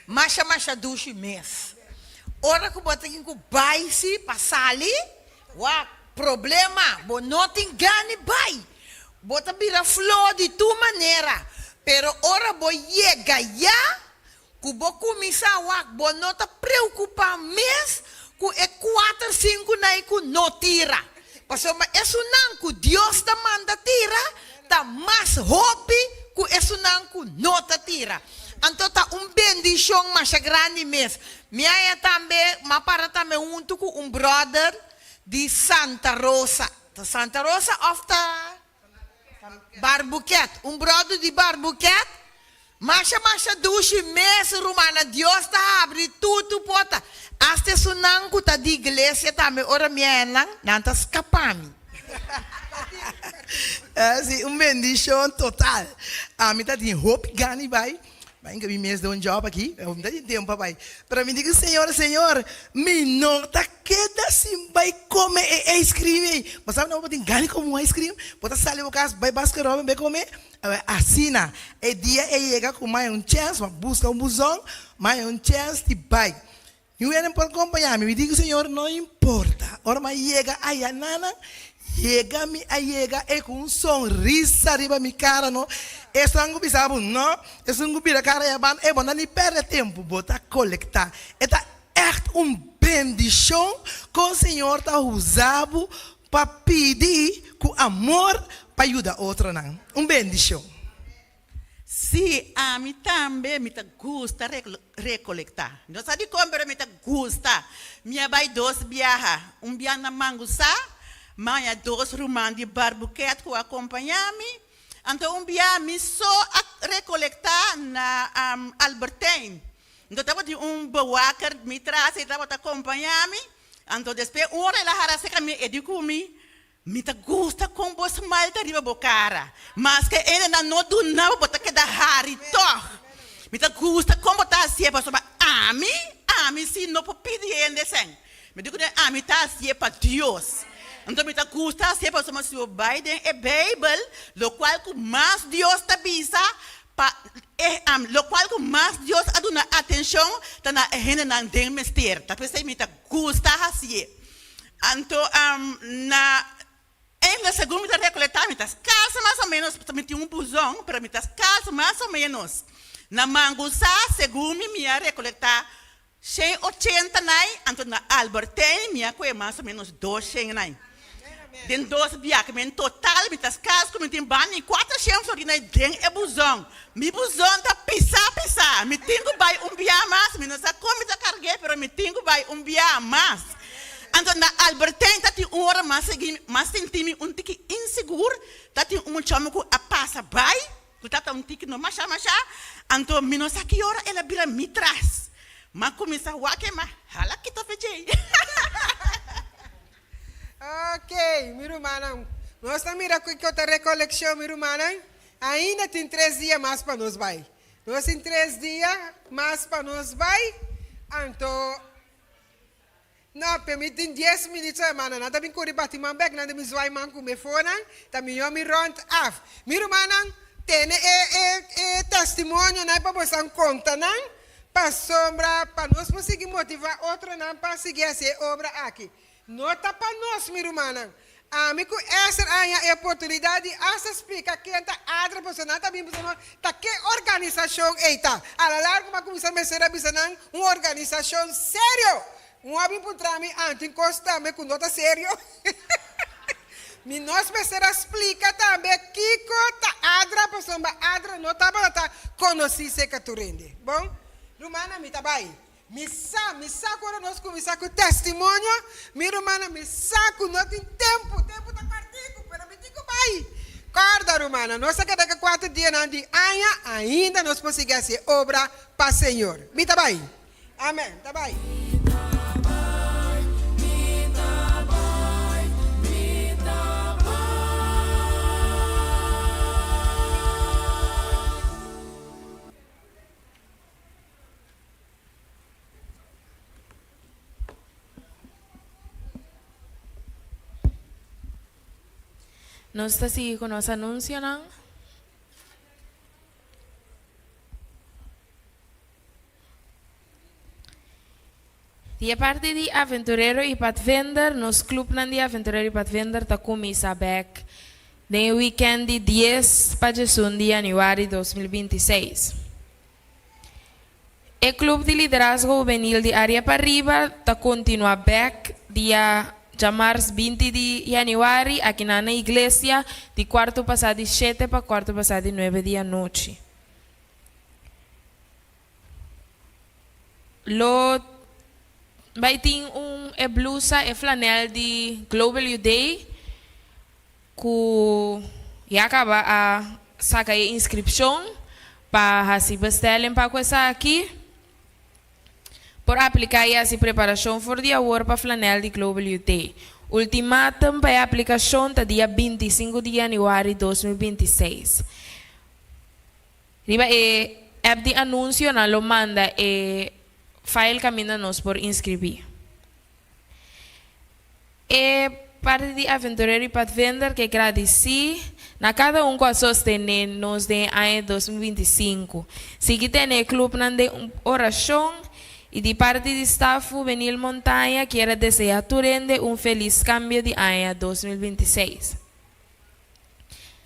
S11: Masha masha dushi mes. Ora ku bo ta tin ku bai si pa sali, wak, problema, bo no tin gana bai. Bo ta bira fló di tur manera, pero ora bo yega ya, ku bo kuminsá wak, bo no ta preokupá mes ku e kuater sinkunan ei ku no tira. Pasobra esunnan ku Dios ta manda tira ta mas hopi ku esunnan ku no ta tira. Anto ta un bendishon masha grandi mes. Mi haña tambe, m'a para tambe huntu ku un bròder di Santa Rosa. Ta Santa Rosa of ta Barbuket? Un bròder di Barbuket. Masha masha dushi mes rumannan Dios ta habri tur tur porta. Hasta esunnan ku ta di iglesia tambe ora mi a nan, nan ta skapa mi.
S12: Si, un bendishon total. Ami ta tin hopi gana bai. Bai inka mi mes den un job aki, mi ta tin tempu pa bai. Pero mi di ku Señor, Señor, mi no ta keda sin bai kome e ice cream ei. Bo sabi no bo tin gana di kome un ice cream? Bo ta sali bo kas bai Baskin Robin bai kome? Awor asina e dia ei yega ku mai un chèns, mi a buska un buzon, mai un chèns di bai. Mi wenen por kompañá mi. Mi di ku Señor, no importa. Ora mi a yega aya nanan, yega mi a yega e ku un sonrisa riba mi kara no. Esun ku bisa bo no, esun ku bira kara ya banda, e bo no ni pèrdè tempu, bo ta kolektá. E ta ègt un bendishon kon Señor ta usa bo pa pidi ku amor pa yuda otronan. Un bendishon.
S11: Sí, ami tambe mi ta gusta recolecta. No sa dikon pero mi ta gusta. Mi a bai dos biaha, un bia na Mangusá, mi a haña dos ruman di Barbuquet ku a kompañá mi.
S13: Anto un bia mi so a rekolektá na Albertijn. Anto tabatin un bewaker mi tras, e tabata kompañá mi. Anto despues un ora el a hara serka mi, e di ku mi, Mi ta gusta kon bo smile ta riba bo kara. Maske hendenan no duna bo, bo ta keda hari tòg. Mi ta gusta kon bo ta hasié pasobra ami, ami si no por pidi hende esei. Mi di ku den ami ta hasié pa Dios. Anto mi ta gusta hasié pasobra si bo bai den e Beibel, lokual ku mas Dios ta bisa pa e lokual ku mas Dios a duna atenshon ta na e hendenan den mester. Ta p'esei mi ta gusta hasié. Anto na Engel segun mi ta rekolektá mi ta skarsa mas o ménos, mi tin un buzon, pero mi ta skarsa mas o ménos. Na Mangusá segun mi mi a rekolektá shen ochenta nai, anto na Albertijn mi a kohe mas o ménos doshen nai. Den dos biaha, men total mi ta skarsa ku mi tin banda di kuatershen florin den e buzon. Mi buzon ta pisá pisá, mi tin ku bai un biaha mas, mi no sa kon mi ta karg'é, pero mi tin ku bai un biaha mas. Anto na Albertijn ta tin un ora mas sigui mas sinti mi un tiki insigur, ta tin un muchòmi ku a pasa bai, ku ta ta un tiki no mashá mashá, anto mi no sa ki ora el a bira mi tras. M'a kuminsá wak e m'a hala kita fe djei.
S10: Ok, mi rumannan, nos ta mira kiko ta rekolekshon, mi rumannan. Ainda tin tres dia mas pa nos bai. Nos tin tres dia mas pa nos bai, anto. No, pe mi tin dies minuut so hermana, nan ta bin kuri bati man bek, nan ta bin zwaai man ku mi fonan, ta mihó mi rond af. Mi rumannan, tene e e e testimonionan pa bosan konta nan, pasobra pa nos por sigui motivá otronan pa sigui hasi e obra aki. No ta pa nos, mi rumannan. Ami ku Esther a haña e oportunidat di asta splika ken ta Adra pasobra nan ta bin bisa nos ta ke organisashon ei ta. A la largo mi a kuminsá mester a bisa nan un organisashon serio. Un a bin puntra mi, An tin kos tambe ku no ta serio? Mi nos mester a splika tambe kiko ta Adra pasobra Adra no tabata ta konosí serka tur hende. Bon, rumannan mi ta bai. Mi sa, mi sa ku ora nos kuminsá ku testimonio, mi rumannan, mi sa ku no tin tempu, tempu ta kòrtiku, pero mi tin ku bai. Kòrda, rumannan, nos a keda ku kuater dianan di aña, ainda nos por sigui hasi e obra pa Señor. Mi ta bai. Amèn. Ta bai.
S7: Nos ta sigui ku nos anunsionan. Di e parti di Aventurero i Padvinder, nos klupnan di Aventurero i Padvinder ta kuminsá bèk den e wikènt di dies pa djesun di yanüari 2026. E Club di Liderazgo Hubenil di Area Pariba ta continua bek dia djamars 20 di januari akinan na iglesia di cuarto pasa di shete pa cuarto pasa di nuebe di anochi. Lo bay tin un e blusa e flanel di Global Youth Day Ku ya kaba a saka e inskripshon pa hasi bestelling pa ku esaki, por apliká i hasi preparashon for di awor pa flanel di Global Youth Day. Ultimatum pa e aplikashon ta dia 25 di yanüari 2026. Riba e app di anunsio nan lo manda e file kaminda nos por inskribí. E parti di Aventurero i Padvinder ke gradisí na kada un ku a sostené nos den e aña 2025. Sigui tene e klupnan den orashon i di parti di staf Hubenil Montaña kier a deseá tur hende un felis kambio di aña 2026.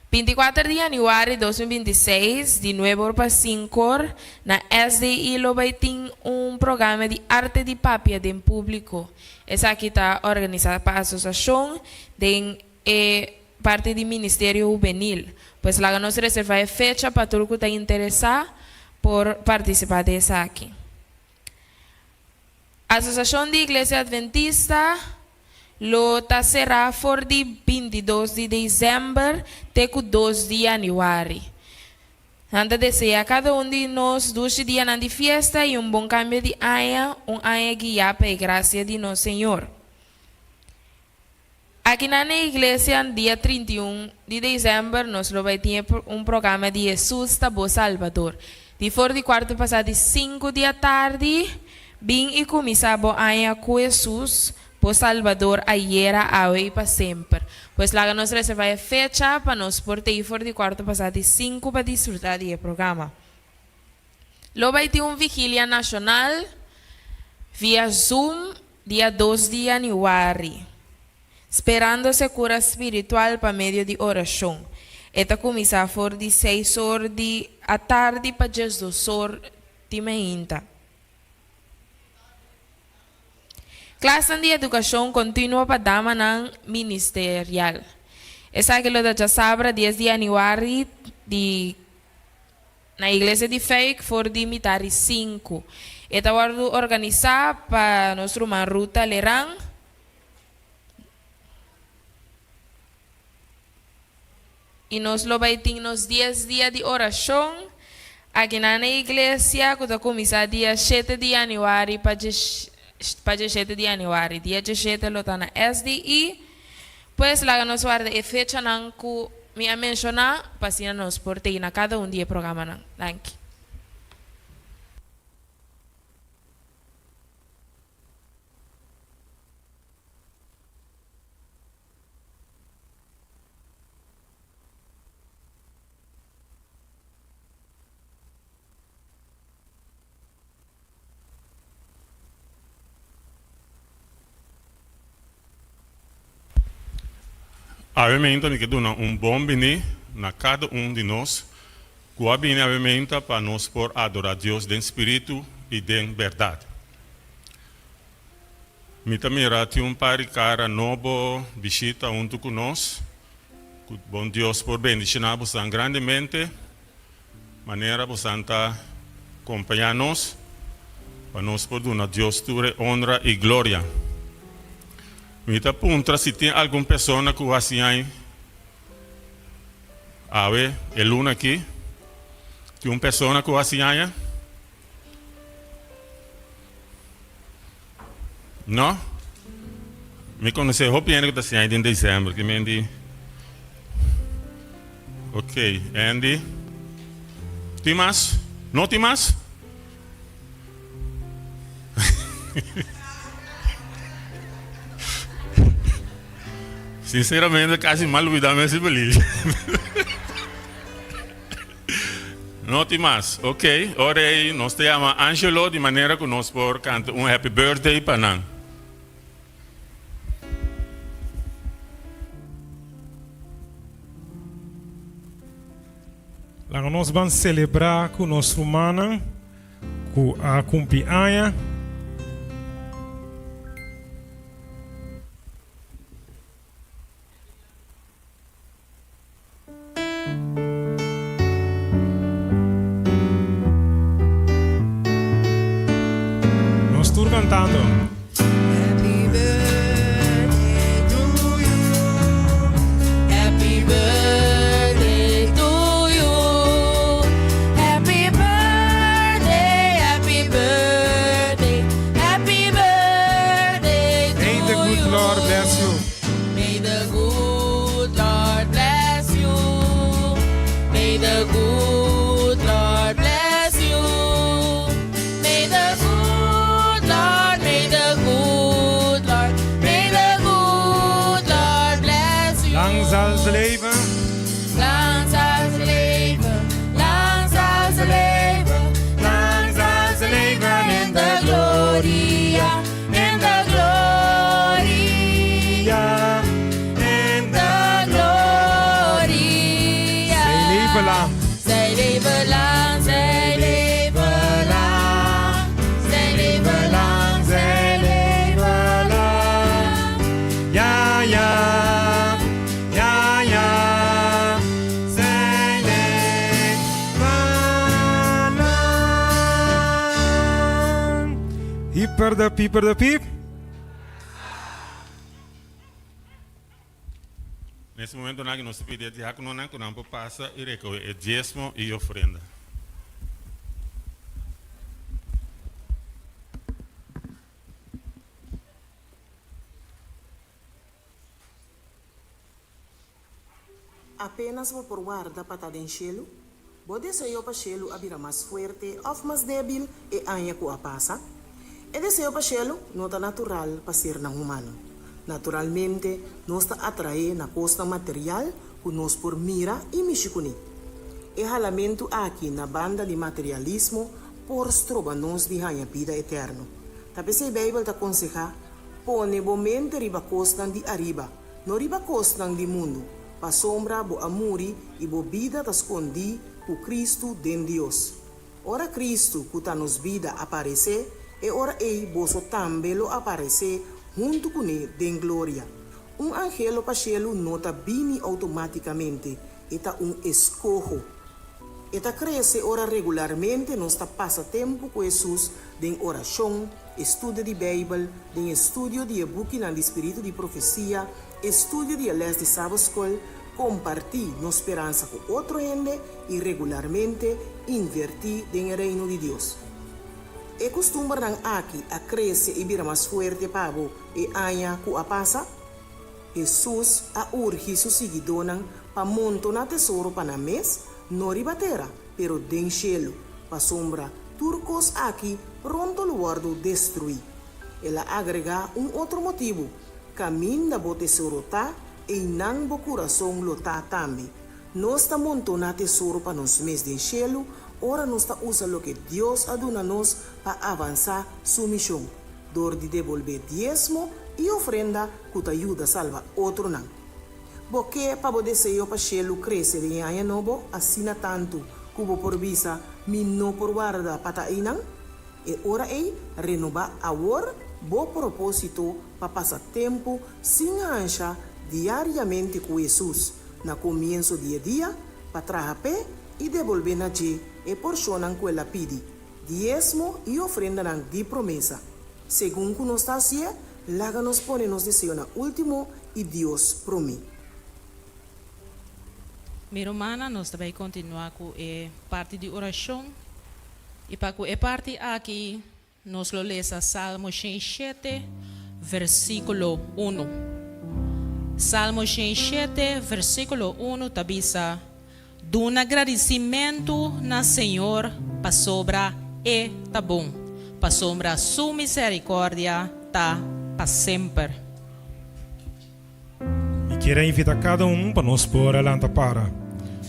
S7: 24 di yanüari 2026, di nuebe or pa sinku or, na SDI lo bai tin un programa di arte di papia den públiko. Esaki ta organisá pa asosiashon den e parti di Ministerio Hubenil. Pues laga nos reservá e fecha pa tur ku ta interesá por partisipá den esaki. Asosiashon di Iglesia Adventista. lo ta será for di 22 di desèmber te ku 2 di yanüari. Nan ta deseá kada un di nos dushi dianan di fiesta i un bon kambio di aña, un aña guiá pa e grasia di nos Señor. Akinan na iglesia dia 31 di desèmber nos lo bai tin e un programa di Hesus ta bo Salbador. Di for di kuarto pasá di sinku di atardi bin i kuminsá bo aña ku Hesus Bo Salbador ayera, awe i pa semper. Pues laga nos reservá e fecha pa nos por tei for di kuarto pasá di sinku pa disfrutá di e programa. Lo bai tin un vigilia nashonal via Zoom dia 2 di yanüari. Sperando sekura spiritual pa medio di orashon. E ta kuminsá for di seis or di atardi pa 12 or di meinta. Klasnan di edukashon kontinuo pa damanan ministerial. Esaki lo ta djasabra 10 di yanüari di na Iglesia di Fuik for di mitari sinku. E ta wòrdu organisá pa nos ruman Ruta Leran. I nos lo bai tin nos 10 dia di orashon akinan na iglesia ku ta kuminsá dia 7 di yanüari pa pa 17 di yanüari. Dia 17 lo ta na SDI. Pues laga nos warda e fechanan ku mi a menshoná pa asina nos por tei na kada un di e programanan. Danki.
S14: Awe meinta mi ke duna un bon bini na kada un di nos ku a bini awe meinta pa nos por adorá Dios den spiritu i den bèrdat. Mi ta mira tin un par di kara nobo bishita huntu ku nos. Ku bon Dios por bendishoná bosan grandemente manera bosan ta kompañá nos pa nos por duna Dios tur e honra i gloria. Mi ta puntra si tin algun persona ku hasi aña awe e luna aki. Tin un persona ku hasi aña? No? Mi conoce hopi hende cu ta siña den december. Ki men di? Ok, Andy. Tin mas? No tin mas? Sinceramente, casi mal olvidar mes feliz. No tin mas. Ok, ora ei nos ta yama Angelo di manera ku nos por kanta un happy birthday pa nan.
S15: Laga nos ban selebrá ku nos rumannan ku a kumpli aña. Nos tur cantando.
S16: Happy birthday to you. Happy birthday to you. Happy birthday, happy birthday, happy birthday to
S15: May the good Lord bless you.
S16: May the good Lord bless you. May the good Lord bless you. May the good Lord, may the good Lord, may the good Lord bless you.
S15: Lang zal ze leven.
S16: Lang zal ze leven, lang zal ze leven, lang zal ze leven in de gloria, in de gloria, in de gloria.
S15: Zij leven lang.
S16: Zij leven lang, zij leven lang, zij leven lang, zij leven lang.
S15: Ja, ja, ja, ja. Zij leven lang. Hyper de pieper de piep.
S14: Na es momentonan aki nos ta pidi e diákononan ku nan por pasa i rekohé e diesmo i ofrenda.
S17: Apenas bo por warda pa ta den shelu? Bo deseo pa shelu a bira mas fuerte òf mas débil e aña ku a pasa? E deseo pa shelu no ta natural pa sernan humano. Naturalmente, nos ta atraé na kosnan material ku nos por mira i mishi kuné. E halamentu aki na banda di materialismo por stroba nos di haña bida eterno. Ta p'esei Beibel ta konsehá, Pone bo mente riba kosnan di ariba, no riba kosnan di mundu, pasobra bo a muri i bo bida ta skondí ku Kristu den Dios. Ora Kristu, ku ta nos bida, aparesé, e ora ei boso tambe lo aparesé huntu kuné den gloria. Un angelo pa shelu no ta bini outomátikamente, e ta un eskoho. E ta krese ora regularmente nos ta pasa tempu ku Hesus den orashon, estudio di Beibel, den estudio di e bukinan di Spiritu di Profesia, estudio di e lès di Saboskol, kompartí nos speransa ku otro hende i regularmente invertí den e Reino di Dios. E kustumbernan aki a krese i bira mas fuerte pa bo e aña ku a pasa? Hesus a urgi su siguidónan pa montoná tesoro pa nan mes, no riba tera, pero den shelu, pasobra tur kos aki pronto lo wòrdu destruí. El a agregá un otro motibu, Kaminda bo tesoro ta, einan bo kurason lo ta tambe. Nos ta montoná tesoro pa nos mes den shelu ora nos ta usa loke Dios a duna nos pa avansá su mishon, dor di debolbé diesmo i ofrenda ku ta yuda salba otronan. Bo ke pa bo deseo pa shelu krese den e aña nobo asina tantu ku bo por bisa, Mi no por warda pa ta einan? E ora ei, renobá awor bo propósito pa pasa tempu sin hansha diariamente ku Hesus na komienso di e dia pa traha p'e i debolbé na dje e porshonnan ku el a pidi, diesmo i ofrendanan di promesa. Segun ku nos ta hasié, laga nos pone nos deseo na último i Dios promé.
S16: Mi rumannan, nos ta bai kontinuá ku e parti di orashon, i pa ku e parti aki nos lo lesa Salmo 107, versíkulo unu. Salmo 107, versíkulo unu ta bisa, Duna gradisimentu na Señor pasobra E ta bon, pasobra Su miserikòrdia ta pa semper.
S15: Mi kier a invita kada un pa nos por a lanta para.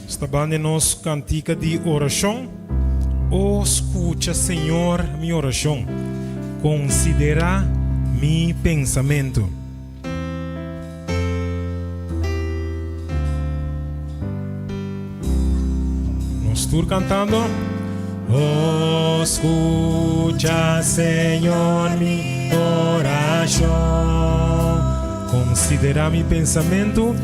S15: Sta banda nos kantika di orashon, O skucha, Señor, mi orashon, konsiderá mi pensamentu. Nos tur cantando. Oh, escucha, Señor, mi oración. Considera mi pensamiento.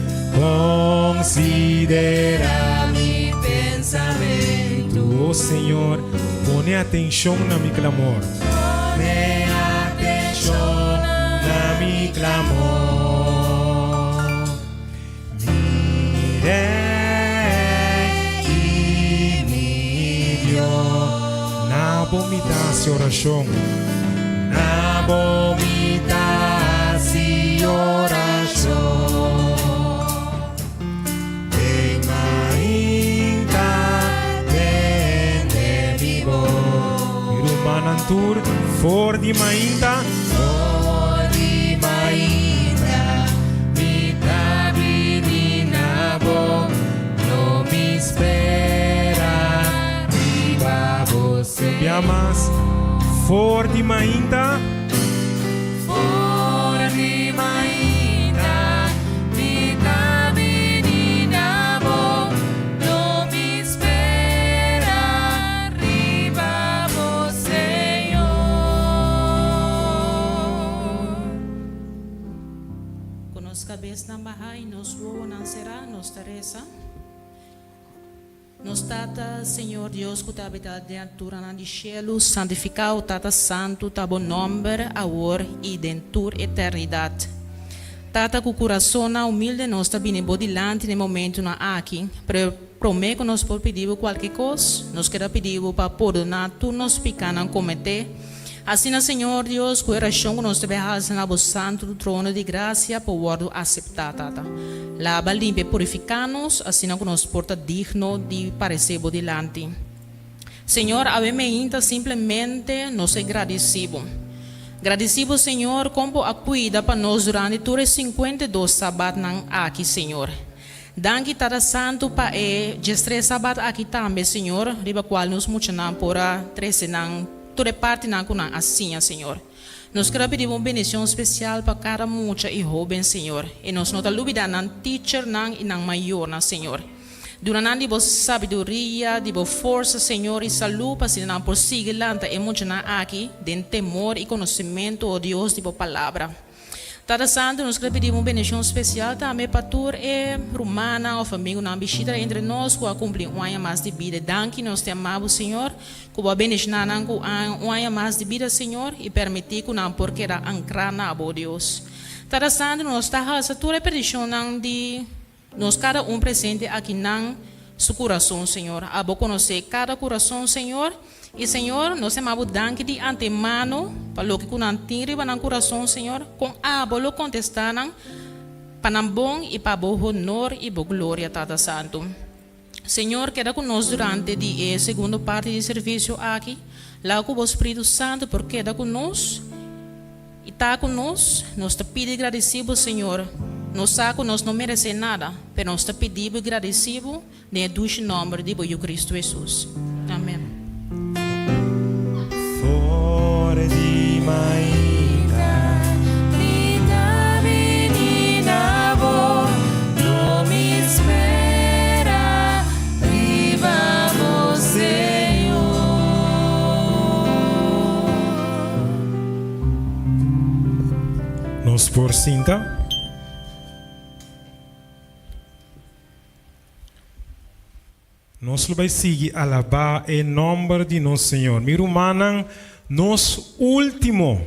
S15: Considera
S16: mi pensamiento.
S15: Oh, Señor, pone atención na mi clamor.
S16: Pone atención
S15: na mi clamor. Mi Rey y mi Dios. Na bo mi ta haci oracion.
S16: Na bo mi ta haci oracion. Den mainta tende mi voz.
S15: Mi rumannan tur for di mainta.
S16: For di mainta mi ta bini na bo, lo mi spera riba bo,
S15: Un bia mas, for di mainta.
S16: For di mainta mi ta bini na bo, lo mi spera riba bo, Señor.
S8: Ku nos kabesnan bahá i nos wowonan será, nos ta resa. Nos Tata, Señor Dios ku ta habitá den alturanan di shelu, santifiká o Tata Santu ta bo nòmber awor i den tur eternidat.
S18: Tata ku kurasonnan humilde nos ta bini bo dilanti na e momentunan aki, pero promé ku nos por pidi bo kualke kos, nos keda pidi bo pa pordoná tur nos pikánan kometé. Asina, Señor Dios, ku e orashon ku nos ta bai halsa na bo santu trono di grasia por wòrdu aseptá, Tata. Laba, limpia i purifiká nos, asina ku nos por ta digno di paresé bo dilanti. Señor, awe meinta simplemente nos e gradisí Bo. Gradisí Bo, Señor, kon Bo a kuida pa nos durante tur e 52 sabatnan aki, Señor. Danki, Tata Santu, pa e 13 sabat aki tambe, Señor, riba kual nos muchanan por a trese nan tur e partinan ku nan a siña, Señor. Nos kere pidi Bo un bendicion special pa cada mucha y hoben, Señor. Y nos no ta lubida nan teachernan y nan mayornan, Señor. Duna nan di Bo sabiduria, di Bo forsa, Señor, y salud pa asina nan por sigui lanta e muchanan aki den temor y conocimento, oh Dios, di Bo Palabra. Tata Santu, nos kere pidi un bendicion special tambe pa tur e rumannan of amigunan bishita entre nos cu a cumpli un aña mas di bida. Danki nos te ama bo, Señor, cu bo a bendiciona nan cu un aña mas di bida, Señor, y permiti cu nan por keda ancra na bo, Dios. Tata Santu, nos ta haci tur e peticionnan di nos kada un presente aki nan su kurason, Señor. Abo konosé kada kurason, Señor. I, Señor, nos yama Bo danki di antemano pa loke ku nan tin riba nan kurason, Señor. Kon Abo lo kontestá nan pa nan bon i pa Bo honor i Bo gloria, Tata Santu. Señor, keda ku nos durante di e segundo parti di servisio aki. Laga ku Bo Spiritu Santu por keda ku nos. I ta ku nos, nos ta pidi i gradisí Bo, Señor. Nos sa ku nos no meresé nada, pero nos ta pidi Bo i gradisí Bo den e dushi nòmber di Bo Yu Kristu Hesus. Amèn.
S15: For di mainta.
S16: Mi ta bini na bo, lo mi spera riba bo, Señor.
S15: Nos por sinta. Nos lo bai sigui alabá e nòmber di nos Señor. Mi rumannan, nos último,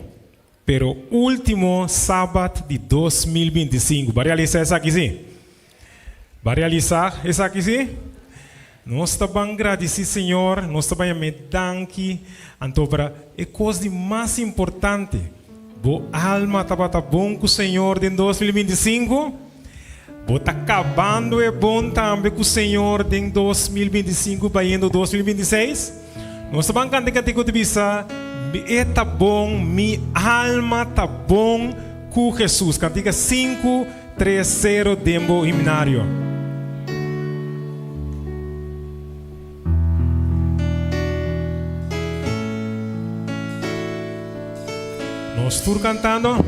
S15: pero último Sabat di 2025. Bo a realisá esaki sí? Bo a realisá esaki sí? Nos ta ban gradisí Señor, nos ta ban yam'é danki. Anto para e kos di mas importante, bo alma tabata bon ku Señor den 2025? Bo ta kabando e bon tambe ku Señor den 2025 bayendo 2026? Nos ta ban kanta e kantika ku ta bisa, E ta bon, mi alma ta bon ku Hesus. Kantika sinku. 30 den bo himnario. Nos tur cantando.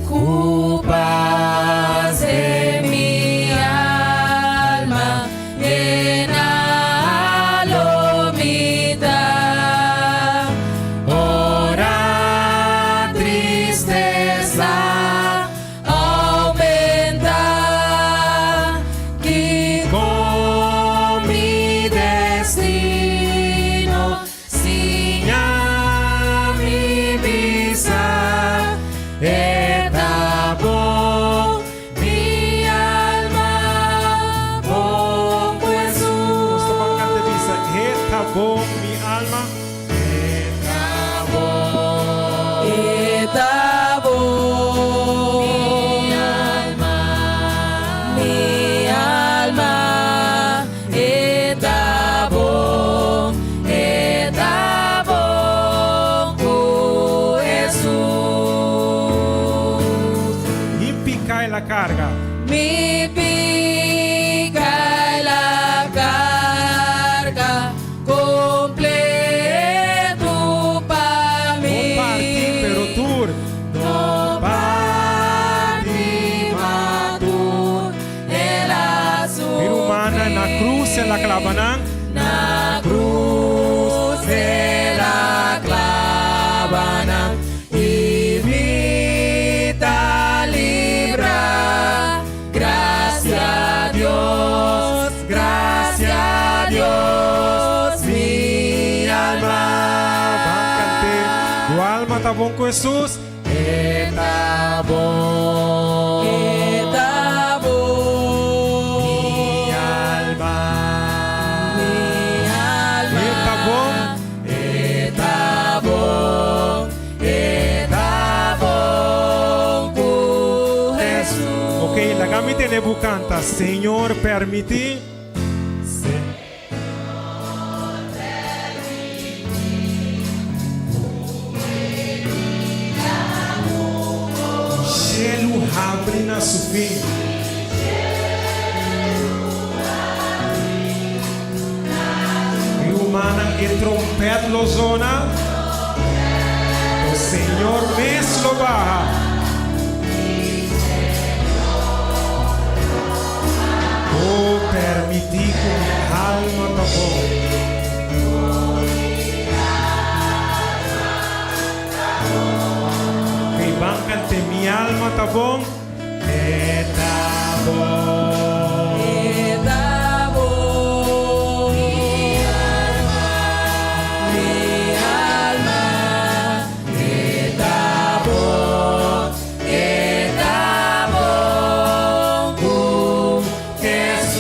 S16: Ku pas den mi alma yena lo mi ta ora tristesa Aumenta kiko mi destino siña mi bisa e ta bon mi alma bon ku
S15: Nos ta ban
S16: Hesus.
S15: kanta bisa e ta bon mi alma.
S16: E ta bon. E ta bon. Mi alma. Mi alma. E ta bon. E ta bon ku Hesus.
S15: Mi pica el a carga.
S16: Mi pica el a carga. Completo pa mi.
S15: No parti pero tur.
S16: No parti ma tur el a sufri.
S15: Mi rumannan na cruz el a claba nan.
S16: Na cruz el a claba nan y mi ta libra. Gracia Dios, gracia Dios, mi alma.
S15: Ban cant'é, Bo alma ta bon cu Hesus?
S16: E ta bon.
S15: tende bo kanta, Señor permití. Shelu habri na su fin. Rumannan, e trompet lo zona. O Señor mes lo baha. O permití ku mi alma ta bon. Kei ban kant'é mi alma ta bon. E ta bon.
S16: E ta bon. Mi alma, mi alma. E ta bon. E ta bon ku Hesus.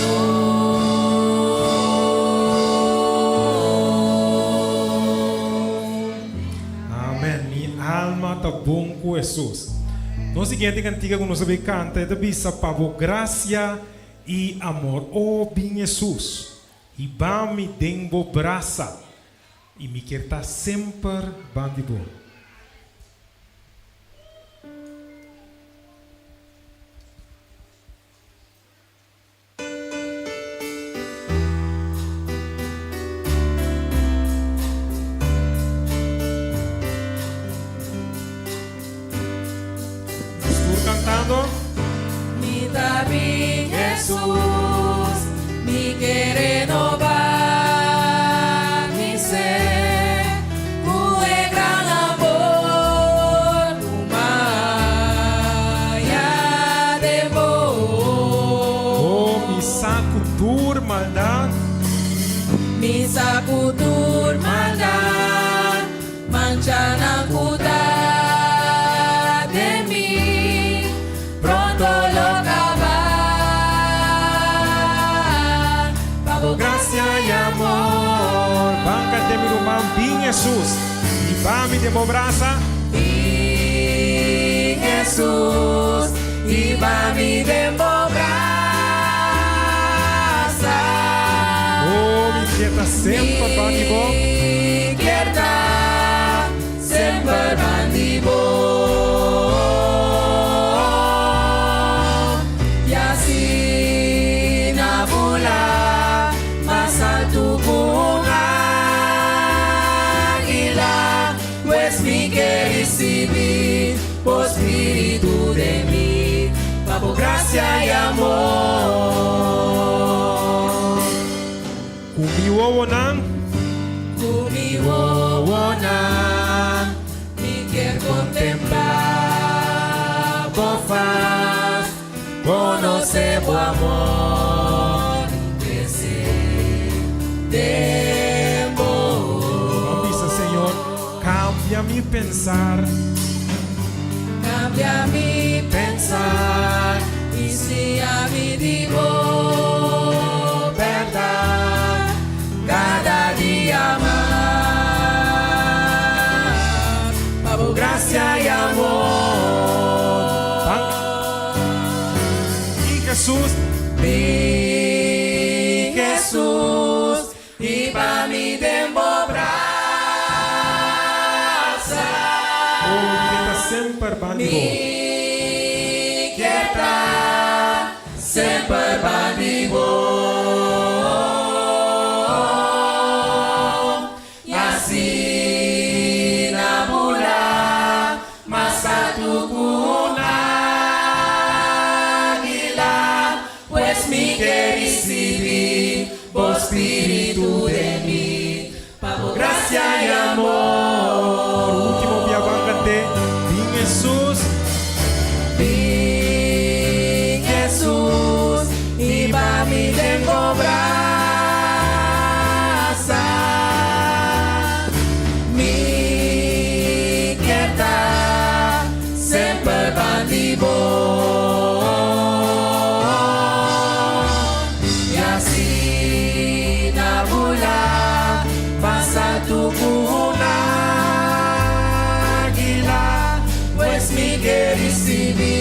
S15: Amen. Mi alma ta bon ku Hesus. Nos siguiente kantika ku nos a bay kanta e ta bisa Pa bo grasia i amor. O bin Hesus, hiba mi den bo brasa i mi kier ta semper ban di bo. Nos tur cantando.
S16: Mi ta bin Hesus, mi ke renobá mi ser ku e gran amor ku maya den bo.
S15: Oh, mi sa ku tur maldat.
S16: Mi sa ku tur maldat, manchanan ku ta den mi, pronto lo kaba. Pa bo
S15: grasia i amor. Ban kant'é mi ruman, bin Hesus, hiba mi den bo brasa.
S16: Bin Hesus, hiba mi den bo brasa.
S15: Oh, mi kier ta semper ban di bo.
S16: Mi kier ta semper ban di bo. I asina bula mas altu ku un águila, pues mi ke risibí bo spiritu den mi, pa bo grasia i amor.
S15: Ku mi wowonan.
S16: Ku mi wowonan, mi kier kontemplá bo fas, konosé bo amor i krese den bo.
S15: Ban bisa, Señor, kambia mi pensar.
S16: Kambia mi pensar i siña mi di bo bèrdat kada dia mas. Pa bo grasia i amor.
S15: Bin Hesus.
S16: Bin Hesus, hiba mi den bo brasa.
S15: Oh, mi kier ta semper ban di bo.
S16: Mi kier ta semper ban di bo. I asina bula mas altu ku un águila, pues mi ke risibí bo spiritu den mi, pa bo grasia i amor.
S15: Último bia ban kant'é, Bin Hesus.
S16: Bin Hesus, hiba mi den bo brasa. Mi kier ta semper ban di bo. I asina bula mas altu ku un águila, pues mi ke risibí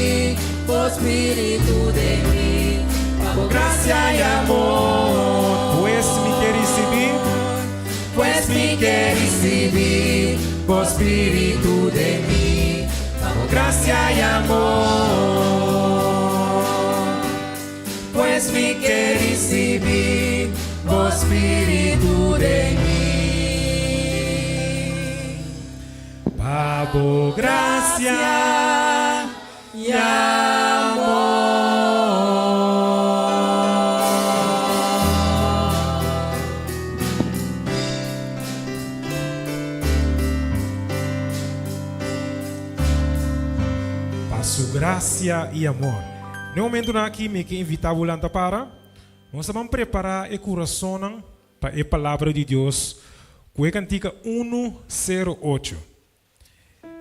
S16: bo spiritu den mi.
S15: grasia i amor. Pues mi ke risibí.
S16: Pues mi ke risibí bo spiritu den mi, pa bo grasia i amor. Pues mi ke risibí bo spiritu den mi.
S15: Pa bo grasia i amor. Pa su grasia i amor. Na e momentunan aki mi ke invitá bo lanta para. Nos ta ban prepará e kurasonnan pa e Palabra di Dios ku e kantika unu sero ocho.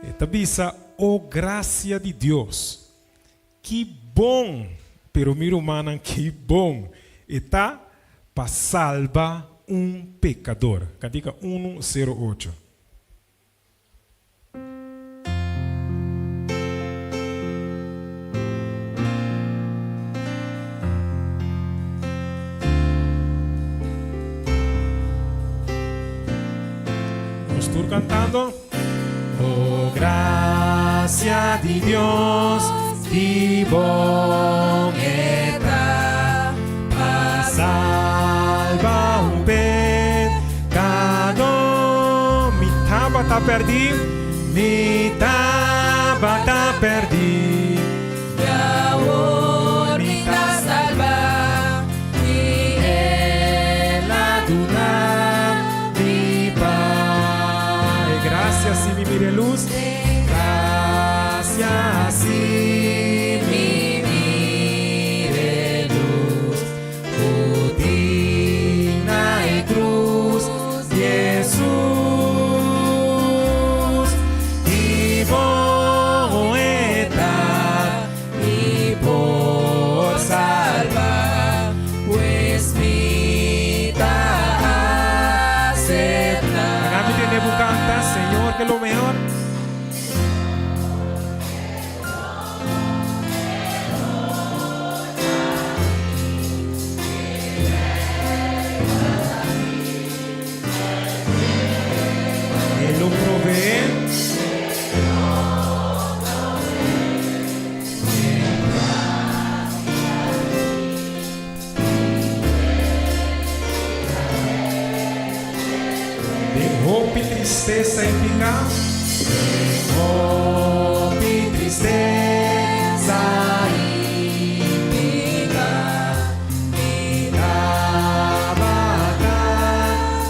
S15: E ta bisa, O grasia di Dios! Ki bon, pero mi rumannan, ki bon e ta pa salba un pekador. Kantika unu sero ocho. Nos tur cantando. Oh gracia di Dios, ki bon e ta, pa salba un pecador. Mi tabata perdi, mi tabata perdi.
S16: I awor mi ta salbá, i El a duna mi pas.
S15: E gracia si mi mira e lus.
S16: E gracia si mi mira e lus. Ku tin na e krus di Hesus.
S15: I bo e ta
S16: mi por salba, pues mi ta acepta.
S15: Laga mi tende bo canta, Señor ke lo mehor. E lo proveé. Den hopi tristesa i piká. Den hopi tristesa i piká. Mi tabata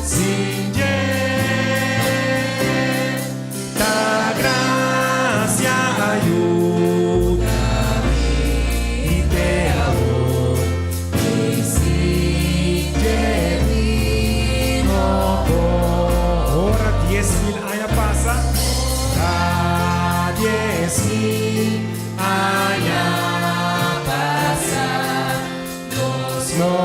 S15: sin dje. Ta gracia a yuda mi te awor. Mi sin dje mi no por. Ora 10,000 aña pasa. Ora 10,000 aña pasa. Nos lo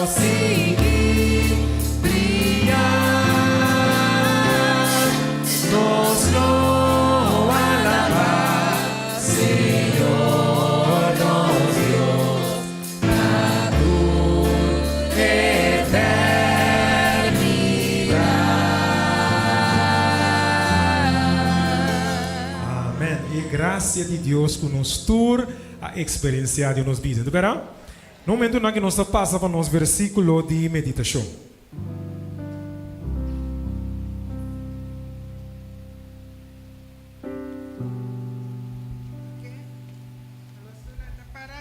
S15: sigui bria, nos lo alabá, Señor nos Dios, na tur eternidad. Amen. E gracia di Dios cu nos tur a experiencia den nos bida. Bera? Na momentunan ku nos ta pasa pa nos versíkulo di meditashon.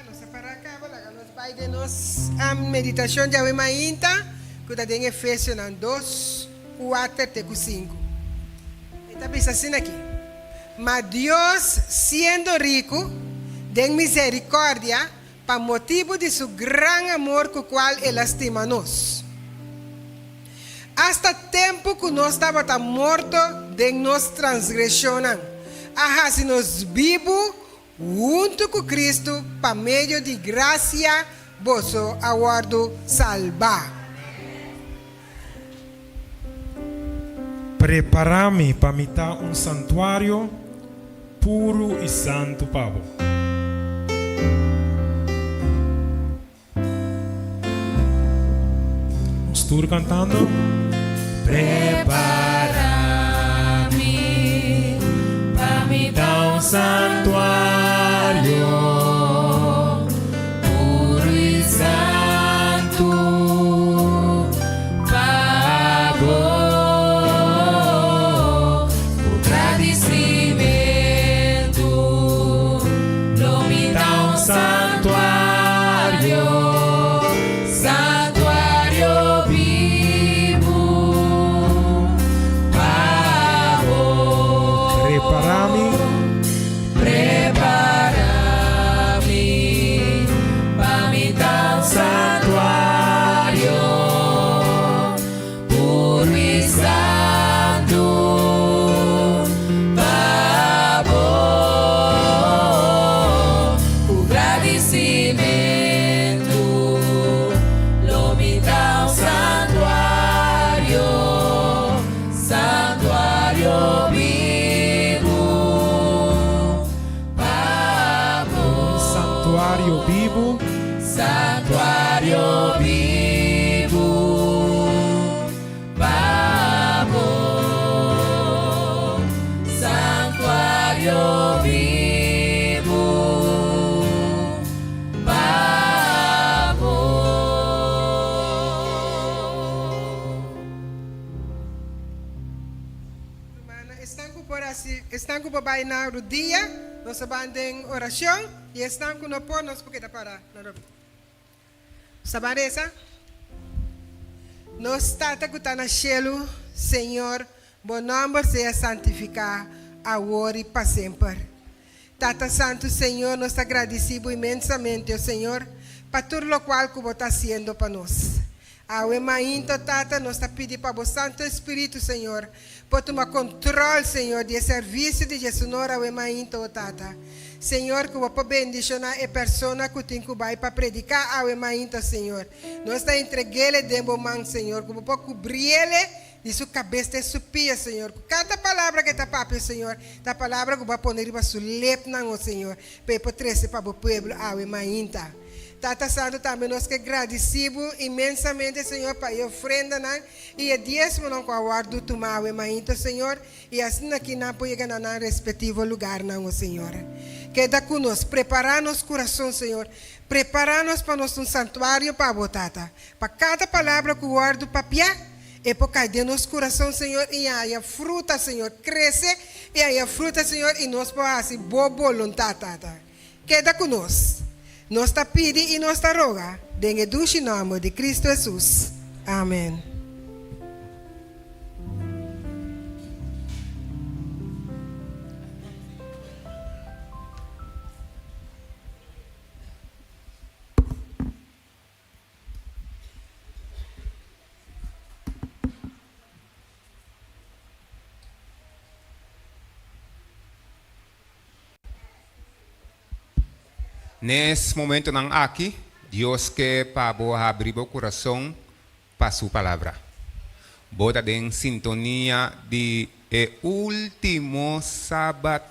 S10: Nos a para caba, laga nos bai den nos meditacion djawe mainta, cu ta den Efesionan dos, cuater te cu sinku. E ta bisa asina aki, Ma Dios, siendo ricu den misericordia, pa motibu di su gran amor ku kual el a stima nos. Asta tempu ku nos tabata morto den nos transgreshonnan, a hasi nos bibu huntu ku Kristu, pa medio di grasia boso a wòrdu salbá.
S15: Prepará mi pa mi ta un santuario puru i santu pa bo. tur kantando.
S16: Prepara mi pa mi ta un santuario puru i santu pa bo. Ku gradisimentu lo mi ta un santuario, santuario bibu pa bo.
S15: Prepara mi.
S16: Prepara mi pa mi ta un santuario puru i santu pa bo. Ku gradisimentu lo mi ta un santuario, santuario bibu pa bo.
S15: Santuario bibu.
S16: Santuario bibu pa bo. Santuario bibu pa bo.
S10: Rumannan, esnan ku por hasi, esnan ku por bai na rudia, nos a ban den orashon, i esnan ku no por, nos por keda para na rudia. Nos ta ban resa. Nos Tata ku ta na shelu, Señor, bo nòmber sea santifiká awor i pa semper. Tata Santu, Señor, nos ta gradisí bo inmensamente, o Señor, pa tur lokual ku bo ta hasiendo pa nos. Awe mainta, Tata, nos ta pidi pa bo Santu Espíritu, Señor, por tuma control, Señor, di e servicio di Jesunor awe mainta, o Tata. Señor, cu bo por bendiciona e persona cu tin cu bay pa predica awe mainta, Señor. Nos ta entreguele den bo man, Señor, cu bo por cubriele di su cabes te su pia, Señor. Cu cada palabra cu e ta papia, Señor, ta palabra cu bo a pone riba su lepnan, o Señor, pa e por trece pa bo pueblo awe mainta. Tata Santu, tambe nos ke gradisí bo inmensamente, Señor, pa e ofrendanan i e diesmonan ku a wòrdu tumá awe mainta, Señor, i asina ki nan por yega na nan respectivo lugarnan, o Señor. Keda ku nos. Prepará nos kurason, Señor. Prepará nos pa nos ta un santuario pa bo, Tata. Pa kada palabra ku wòrdu papiá, e por kai den nos kurason, Señor, i haña fruta, Señor. Krese i haña fruta, Señor, i nos por hasi bo boluntat, Tata. Keda ku nos. Nos ta pidi i nos ta roga den e dushi nòmber di Kristu Hesus. Amen.
S19: Nes momentonan aki, Dios ke pa bo habri bo kurason pa Su Palabra. Bo ta den sintonia di e último Sabat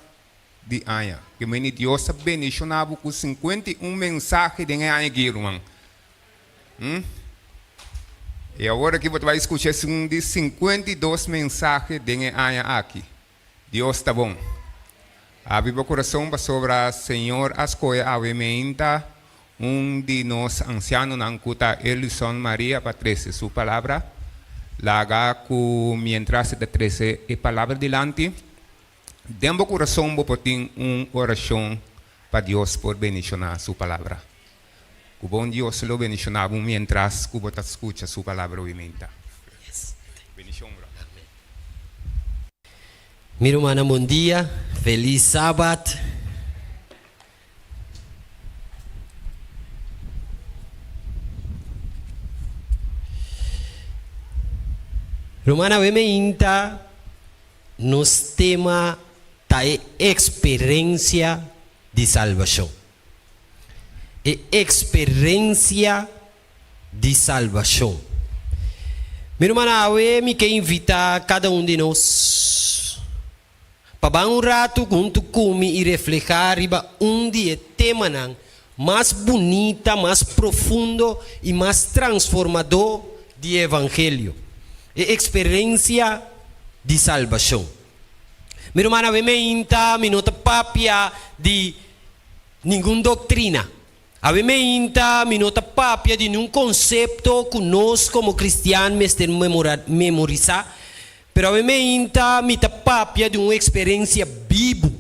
S19: di aña. Ke meni Dios ta bendishoná bo ku 51 mensahe den e aña aki, ruman. Hm? I awor aki bo ta bai skucha esun di 52 mensahe den e aña aki. Dios ta bon. Habri bo kurason pasobra Señor a skohe awe meinta un di nos ansianonan ku ta Elison Maria pa trese su palabra. Laga ku mientras e ta trese e palabra dilanti, den bo kurason bo por tin un orashon pa Dios por bendishoná su palabra. Ku bon Dios lo bendishoná bo mientras ku bo ta skucha su palabra awe meinta. Bendishon, bro.
S20: Mi rumannan bon dia, felis sabat. Rumannan awe meinta nos tema ta e eksperensia di salbashon. E eksperensia di salbashon. Mi ruman awe mi ke invitá kada un di nos pa ban un ratu huntu ku mi i reflehá riba un di e temanan mas bunita, mas profundo i mas transformadó di evangelio, e eksperensia di salbashon. Mi ruman, awe meinta mi no ta papia di ningun doktrina. Awe meinta mi no ta papia di niun konsepto ku nos komo kristian mester memorisá, pero awe meinta mi ta papia di un eksperensia bibu,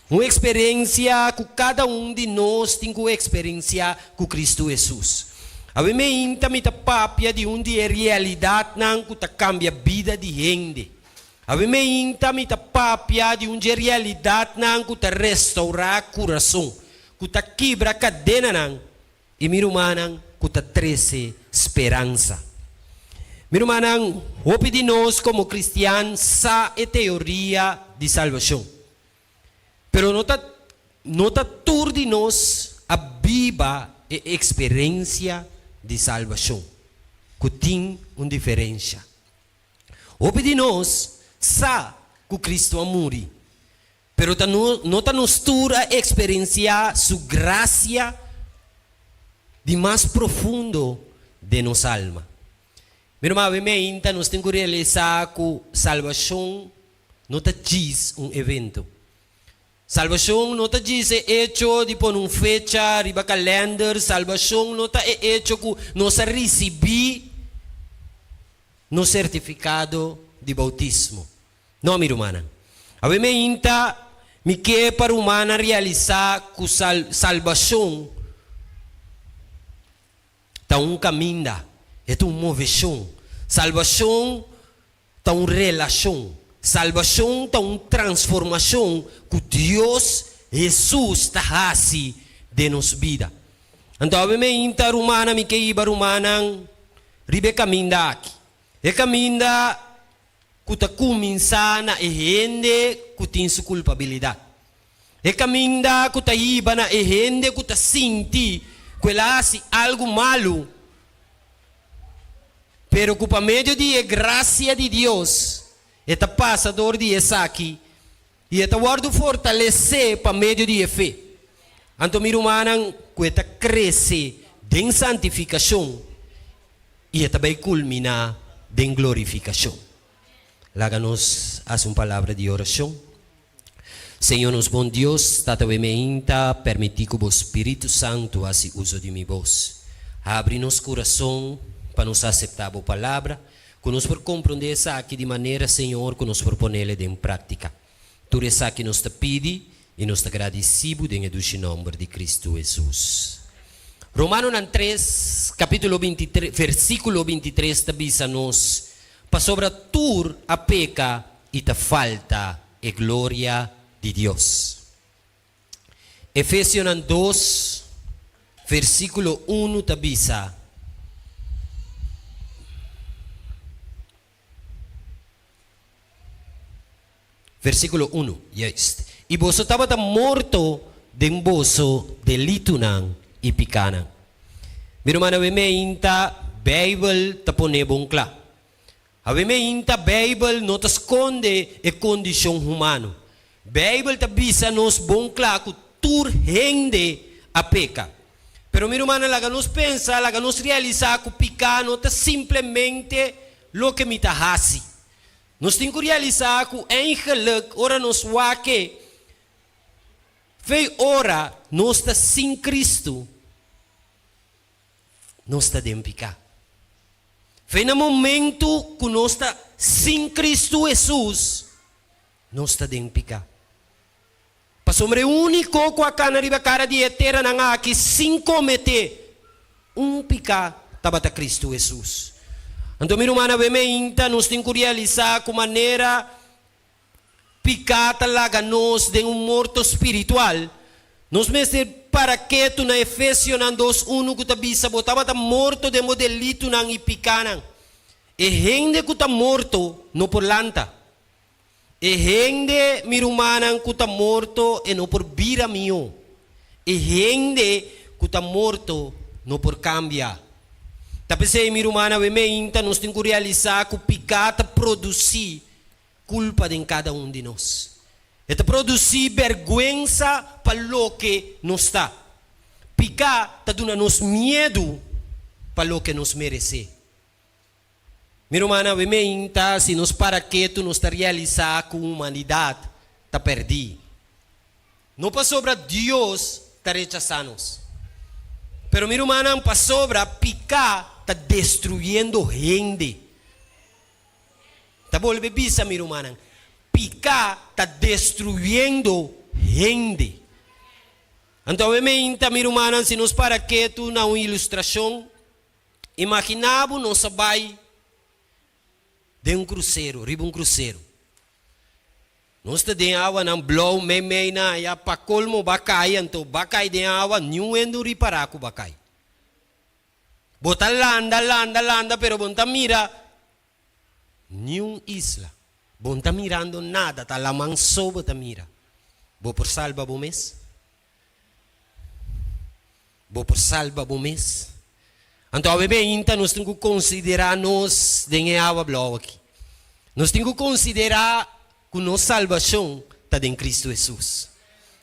S20: un eksperensia ku kada un di nos tin ku eksperensiá ku Kristu Hesus. Awe meinta mi ta papia di un di e realidatnan ku ta kambia bida di hende. Awe meinta mi ta papia di un dje realidatnan ku ta restourá kurason, ku ta kibra kadenanan i mi rumannan ku ta trese speransa. Mi rumannan, hopi di nos komo kristian sa e teoria di salbashon. Pero no ta no ta tur di nos a biba e eksperensia di salbashon, ku tin un diferensha. Hopi di nos sa ku Kristu a muri, pero ta no ta nos tur a eksperensiá Su grasia di mas profundo den nos alma. Mi ruman, awe meinta nos tin ku realisá ku salbashon no ta djis un evento. Salbashon no ta djis e echo di pone un fecha riba kalènder, salbashon no ta e echo ku nos a risibí nos sertifikado di boutismo. No, mi rumannan. Awe meinta mi ke pa rumannan realisá ku salbashon ta un kaminda, e ta un moveshon. Salbashon ta un relashon. Salbashon ta un transformashon ku Dios Hesus ta hasi den nos bida. Anto awe meinta rumannan mi ke hiba rumannan riba e kaminda aki. E kaminda ku ta kuminsá na e hende ku tin su kulpabilidat. E kaminda ku ta hiba na e hende ku ta sinti ku el a hasi algu malu, pero ku pa medio di e grasia di Dios e ta pasa dor di esaki i e ta wòrdu fortalesé pa medio di e fe. Anto mi rumannan, ku e ta krese den santifikashon i e ta bai kulminá den glorifikashon. Laga nos hasi un palabra di orashon. Señor nos bon Dios, Tata we meinta permití ku bo Spiritu Santu hasi uso di mi bos. Habri nos kurason pa nos aseptá bo palabra, ku nos por komprondé esaki di manera, Señor, ku nos por ponele den práktika. Tur esaki nos ta pidi i nos ta gradisí bo den e dushi nòmber di Kristu Hesus. Romanonan tres, kapítulo bintitres, versíkulo bintitres ta bisa nos, Pasobra tur a peka i ta falta e gloria di Dios. Efesionan dos, versíkulo unu ta bisa, Versíkulo unu, juist, I boso tabata morto den boso delitunan i pikánan. Mi rumannan, we meinta Beibel ta pone bon kla. Awe meinta Beibel no ta skonde e kondishon humano. Beibel ta bisa nos bon kla ku tur hende a peka. Pero mi rumannan laga nos pensa, laga nos realisá ku piká no ta simplemente loke mi ta hasi. Nos tin ku realisá ku eigenlik ora nos wak e fe ora nos ta sin Kristu, nos ta den piká. Fe na momentu ku nos ta sin Kristu Hesus, nos ta den piká. Pasobra e úniko ku a kana riba kara di e teranan aki sin kometé un piká tabata Kristu Hesus. Anto mi rumannan, awe meinta nos tin ku realisá ku manera Piká ta laga nos den un morto spiritual. Nos mester para ketu na Efesionan dos unu ku ta bisa, Bo tabata morto den bo delitunan i pikánan. E hende ku ta morto no por lanta. E hende, mi rumannan, ku ta morto e no por bira mihó. E hende ku ta morto no por kambia. Ta p'esei, mi rumannan, awe meinta nos tin ku realisá ku piká ta produsí Kulpa den kada un di nos. E ta produsí bèrgwensa pa loke nos ta. Piká ta duna nos miedu pa loke nos meresé. Mi rumannan, awe meinta, si nos para ketu nos ta realisá ku humanidat ta pèrdí. No pasobra Dios ta rechasá nos, pero mi rumannan, pasobra piká ta destruyendo hende. Ta bolbe bisa, mi rumannan, piká ta destruyendo hende. Anto awe meinta, mi rumannan, si nos para ketu na un ilustrashon, Imaginá bo nos a bai den un krusero, riba un krusero. Nos ta den awanan blou meimei na aya, pa kolmo bo a kai, anto bo a kai den awa, niun hende un ripará ku bo a kai. Bo ta landa, landa, landa, pero bo no ta mira niun isla. Bo no ta mirando nada, ta laman so bo ta mira. Bo por salba bo mes? Bo por salba bo mes? Anto awe beinta nos tin ku konsiderá nos den e awa blou aki. Nos tin ku konsiderá ku nos salbashon ta den Kristu Hesus.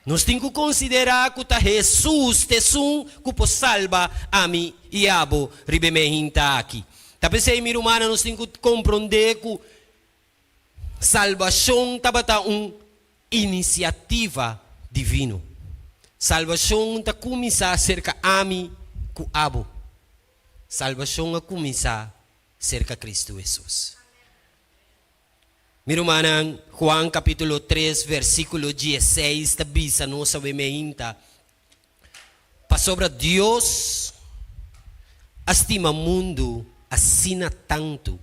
S20: Nos tin ku konsiderá ku ta Hesus ta esun ku por salba ami i abo riba e meinta aki. Ta p'esei, mi rumannan, nos tin ku komprondé ku Salbashon tabata un inisiativa divino. Salbashon ta kuminsá serka ami ku abo. Salbashon a kuminsá serka Kristu Hesus. Mi rumannan, Juan kapítulo tres versíkulo dieseis ta bisa nos awe meinta, Pasobra Dios a stima mundu asina tantu,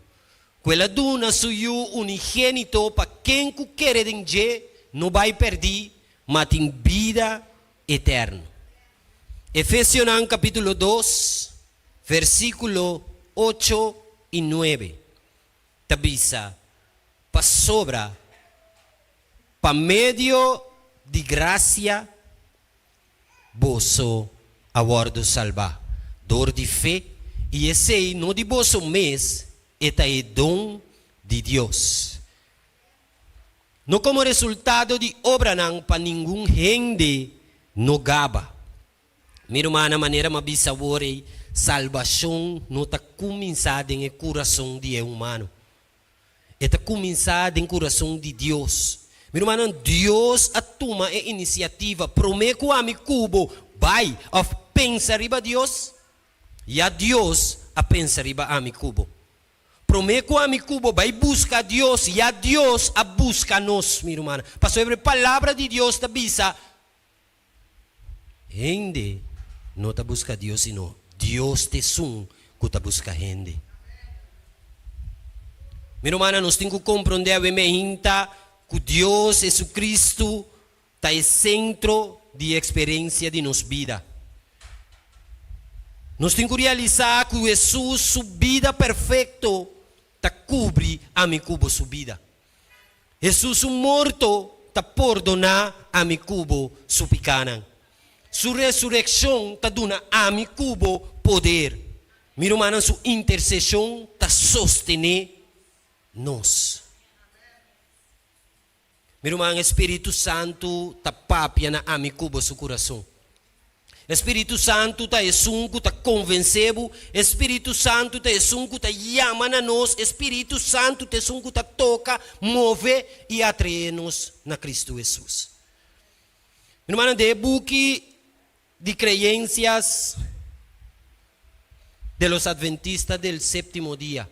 S20: ku el a duna su Yu unigénito pa ken ku kere den dje no bai pèrdí, ma tin bida eterno. Efesionan kapítulo dos, versíkulo ocho i nuebe ta bisa, Pasobra pa medio di grasia Boso a wòrdu salbá dor di fe, i esei no di boso mes, e ta e don di Dios. No komo resultado di obranan pa ningun hende no gaba. Mi rumannan, manera mi a bisa awor ei, salbashon no ta kuminsá den e kurason di e humano. E ta kuminsá den kurason di Dios. Mi rumannan, Dios a tuma e inisiativa promé ku ami ku bo bai òf pensa riba Dios. Ya Dios a pensa riba ami ku bo. Promé ku ami ku bo bai buska Dios, ya Dios a buska nos, mi rumannan. Pasobra e Palabra di Dios ta bisa, Hende no ta buska Dios sino Dios ta esun ku ta buska hende. Mi rumannan, nos tin ku komprondé awe meinta ku Dios, Jesucristo, ta e sentro di e eksperensia di nos bida. Nos tin ku realisá ku Jesus su bida perfekto ta kubri ami ku bo su bida. Hesus su morto ta pordoná ami ku bo su pikánan. Su resurekshon ta duna ami ku bo poder. Mi rumannan, su interseshon ta sostené nos. Mi ruman, e Spiritu Santu ta papia na ami ku bo su kurason. E Spiritu Santu ta esun ku ta konvensé bo, e Spiritu Santu ta esun ku ta yama na nos, e Spiritu Santu ta esun ku ta toka, move i atraé nos na Kristu Hesus. Mi rumannan, den e buki di Creencias de los Adventistas del Séptimo Día,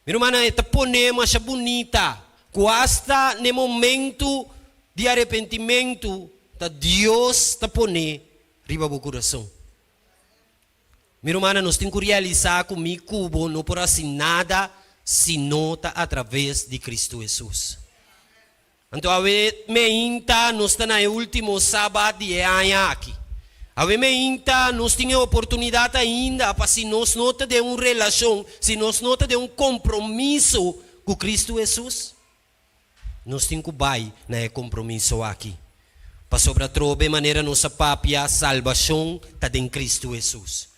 S20: Mi rumannan, e ta pone masha bunita ku asta n'e momentu di arepentimentu ta Dios ta pone riba bo kurason. Mi rumannan, nos tin ku realisá ku mi ku bo no por hasi nada si no ta atraves di Kristu Hesus. Anto awe meinta nos ta na e ultimo Sabat di e aña aki. Awe meinta nos tin e oportunidat ainda pa si nos no ta den un relashon, si nos no ta den un kompromiso ku Kristu Hesus, nos tin ku bai na e kompromiso aki. Pasobra atrobe manera nos a papia, salbashon ta den Kristu Hesus.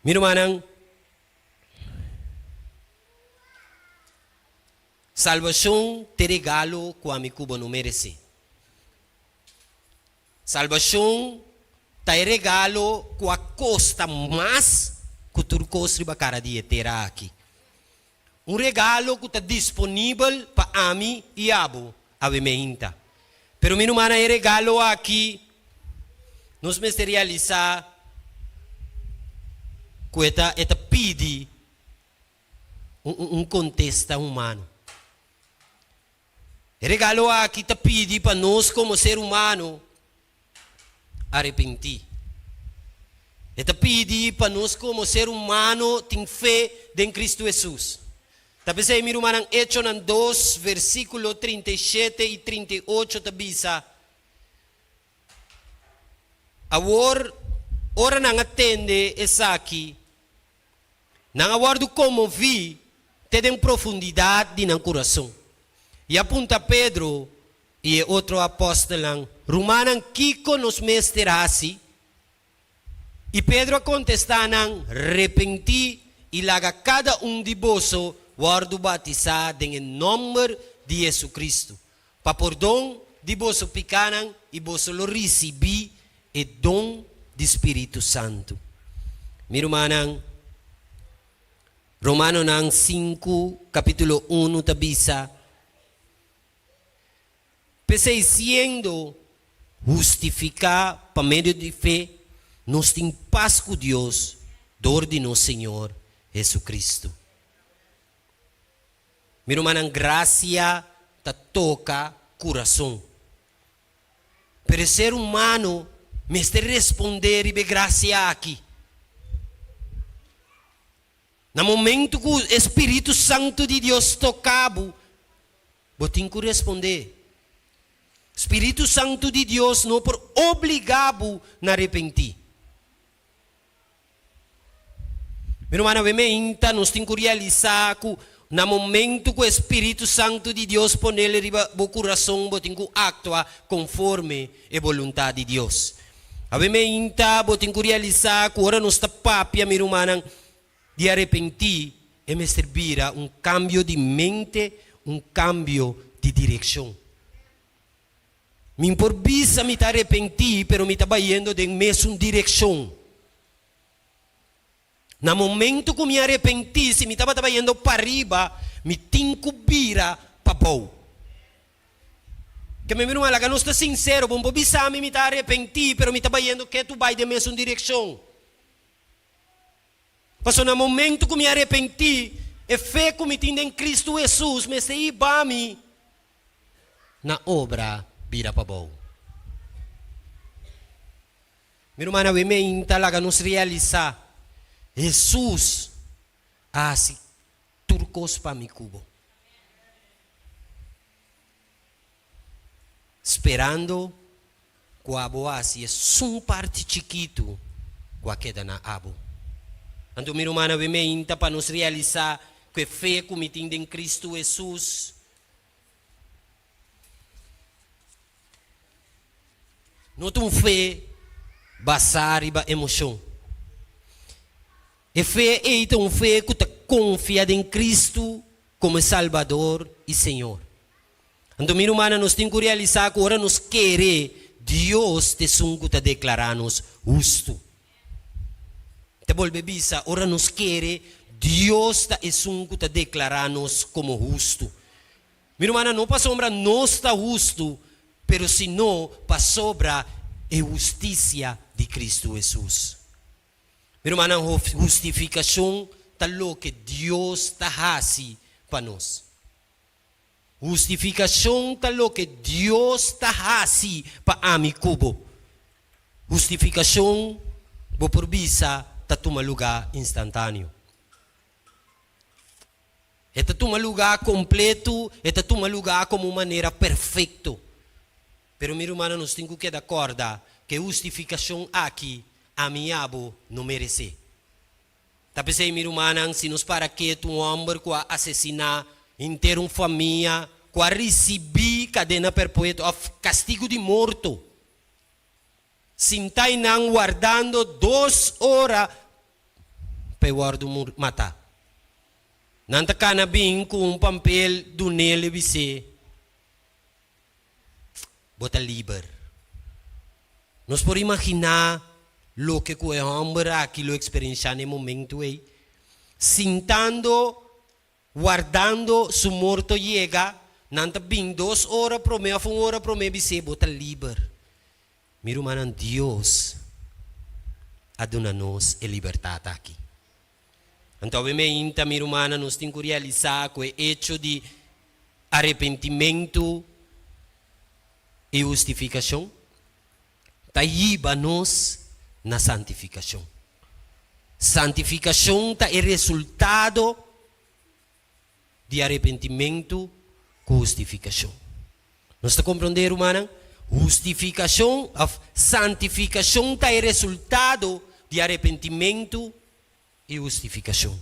S20: Mi rumannan. Salbashon t'e regalo ku ami ku bo no meresé. Salbashon ta e regalo ku a kosta mas ku tur kos riba kara di e tera aki. Un regalo ku ta disponibel pa ami i abo awe meinta. Pero mi rumannan e regalo aki nos mester realisá ku e ta e ta pidi un un kontesta humano. E regalo aki ta pidi pa nos komo ser humano arepentí. E ta pidi pa nos komo ser humano tin fe den Kristu Hesus. Ta p'esei, mi rumannan, Echonan dos, versíkulo 37 i 38 ta bisa, Awor, ora nan a tende esaki, Nan a wòrdu konmoví te den profundidat di nan kurason i a punta Pedro i e otro apòstelnan, Rumannan, kiko nos mester hasi? I Pedro a kontestá nan, Repentí i laga kada un di boso wòrdu batisá den e nòmber di Jesucristo, pa pordon di boso pikánan, i boso lo risibí e don di Spiritu Santu. Mi rumannan, Romanonan sinku kapítulo unu ta bisa, P'esei siendo hustifiká pa medio di fe, nos tin pas ku Dios dor di nos Señor Jesucristo. Mi rumannan, grasia ta toka kurason. Pero e ser humano mester respondé riba e grasia aki. Na momento ku e Spiritu Santu di Dios toka bo, bo tin ku respondé. Spiritu Santu di Dios no por obligá bo na arepentí. Mi ruman, awe meinta nos tin ku realisá ku na momentu ku e spiritu santu di Dios ponel riba bo kurason, bo tin ku aktua konforme e boluntat di Dios. Awe meinta bo tin ku realisá ku ora nos ta papia, mi rumannan, di arepentí, e mester bira un kambio di mente, un kambio di direkshon. Mi por bisa mi ta arepentí, pero mi ta bayendo den mesun direkshon. Na momento ku mi arepentí, si mi tabata bayendo pariba, mi tin ku bira pabou. Ke mi ruman, laga nos ta sinsero, bo no por bisa mi mi ta arepentí, pero mi ta bayendo ketu bai den mesun direkshon. Pasobra na momento ku mi arepentí, e fe ku mi tin den Kristu Hesus mester hiba mi na obra bira pabou. Mi ruman awe meinta laga nos realisá Hesus a hasi tur kos pa mi ku bo. Sperando ku abo hasi esun parti chikitu ku a keda na abo. Anto mi ruman awe meinta pa nos realisá ku e fe ku mi tin den Kristu Hesus No ta un fe basá riba emoshon. E fe ei ta un fe ku ta konfia den Kristu komo e Salbador i Señor. Anto mi rumannan, nos tin ku realisá ku ora nos kere, Dios ta esun ku ta deklará nos hustu. Ta bolbe bisa, ora nos kere, Dios ta esun ku ta deklará nos komo hustu. Mi rumannan, no pasobra nos ta hustu, pero sino pasobra e hustisia di Kristu Hesus. Mi rumannan, hustifikashon ta loke Dios ta hasi pa nos. Hustifikashon ta loke Dios ta hasi pa ami ku bo. Hustifikashon, bo por bisa, ta tuma lugá instantáneo. E ta tuma lugá kompletu, e ta tuma lugá komo un manera perfekto. Pero mi rumannan nos tin ku keda kòrda ku e hustifikashon aki ami i abo no meresé. Ta p'esei mi rumannan, si nos para ketu un hòmber ku a asesiná henter un famia, ku a risibí kadena perpetuo òf kastigu di morto, sinta einan wardando dos ora pa e wòrdu matá. Nan ta kana bin ku un pampel dun'el e bis'é, Bo ta liber. Nos por imaginá loke ku e hòmber aki lo eksperenshá na e momentu ei, sintando. wardando su morto yega, nan ta bin dos ora promé òf un ora promé bis'é, Bo ta liber. Mi rumannan, Dios a duna nos e libertat aki. Anto awe meinta, mi rumannan, nos tin ku realisá ku e echo di arepentimentu i hustifikashon ta hiba nos na santifikashon. Santifikashon ta e resultado di arepentimentu ku hustifikashon. Nos ta komprondé, rumannan? Hustifikashon òf santifikashon ta e resultado di arepentimentu i hustifikashon.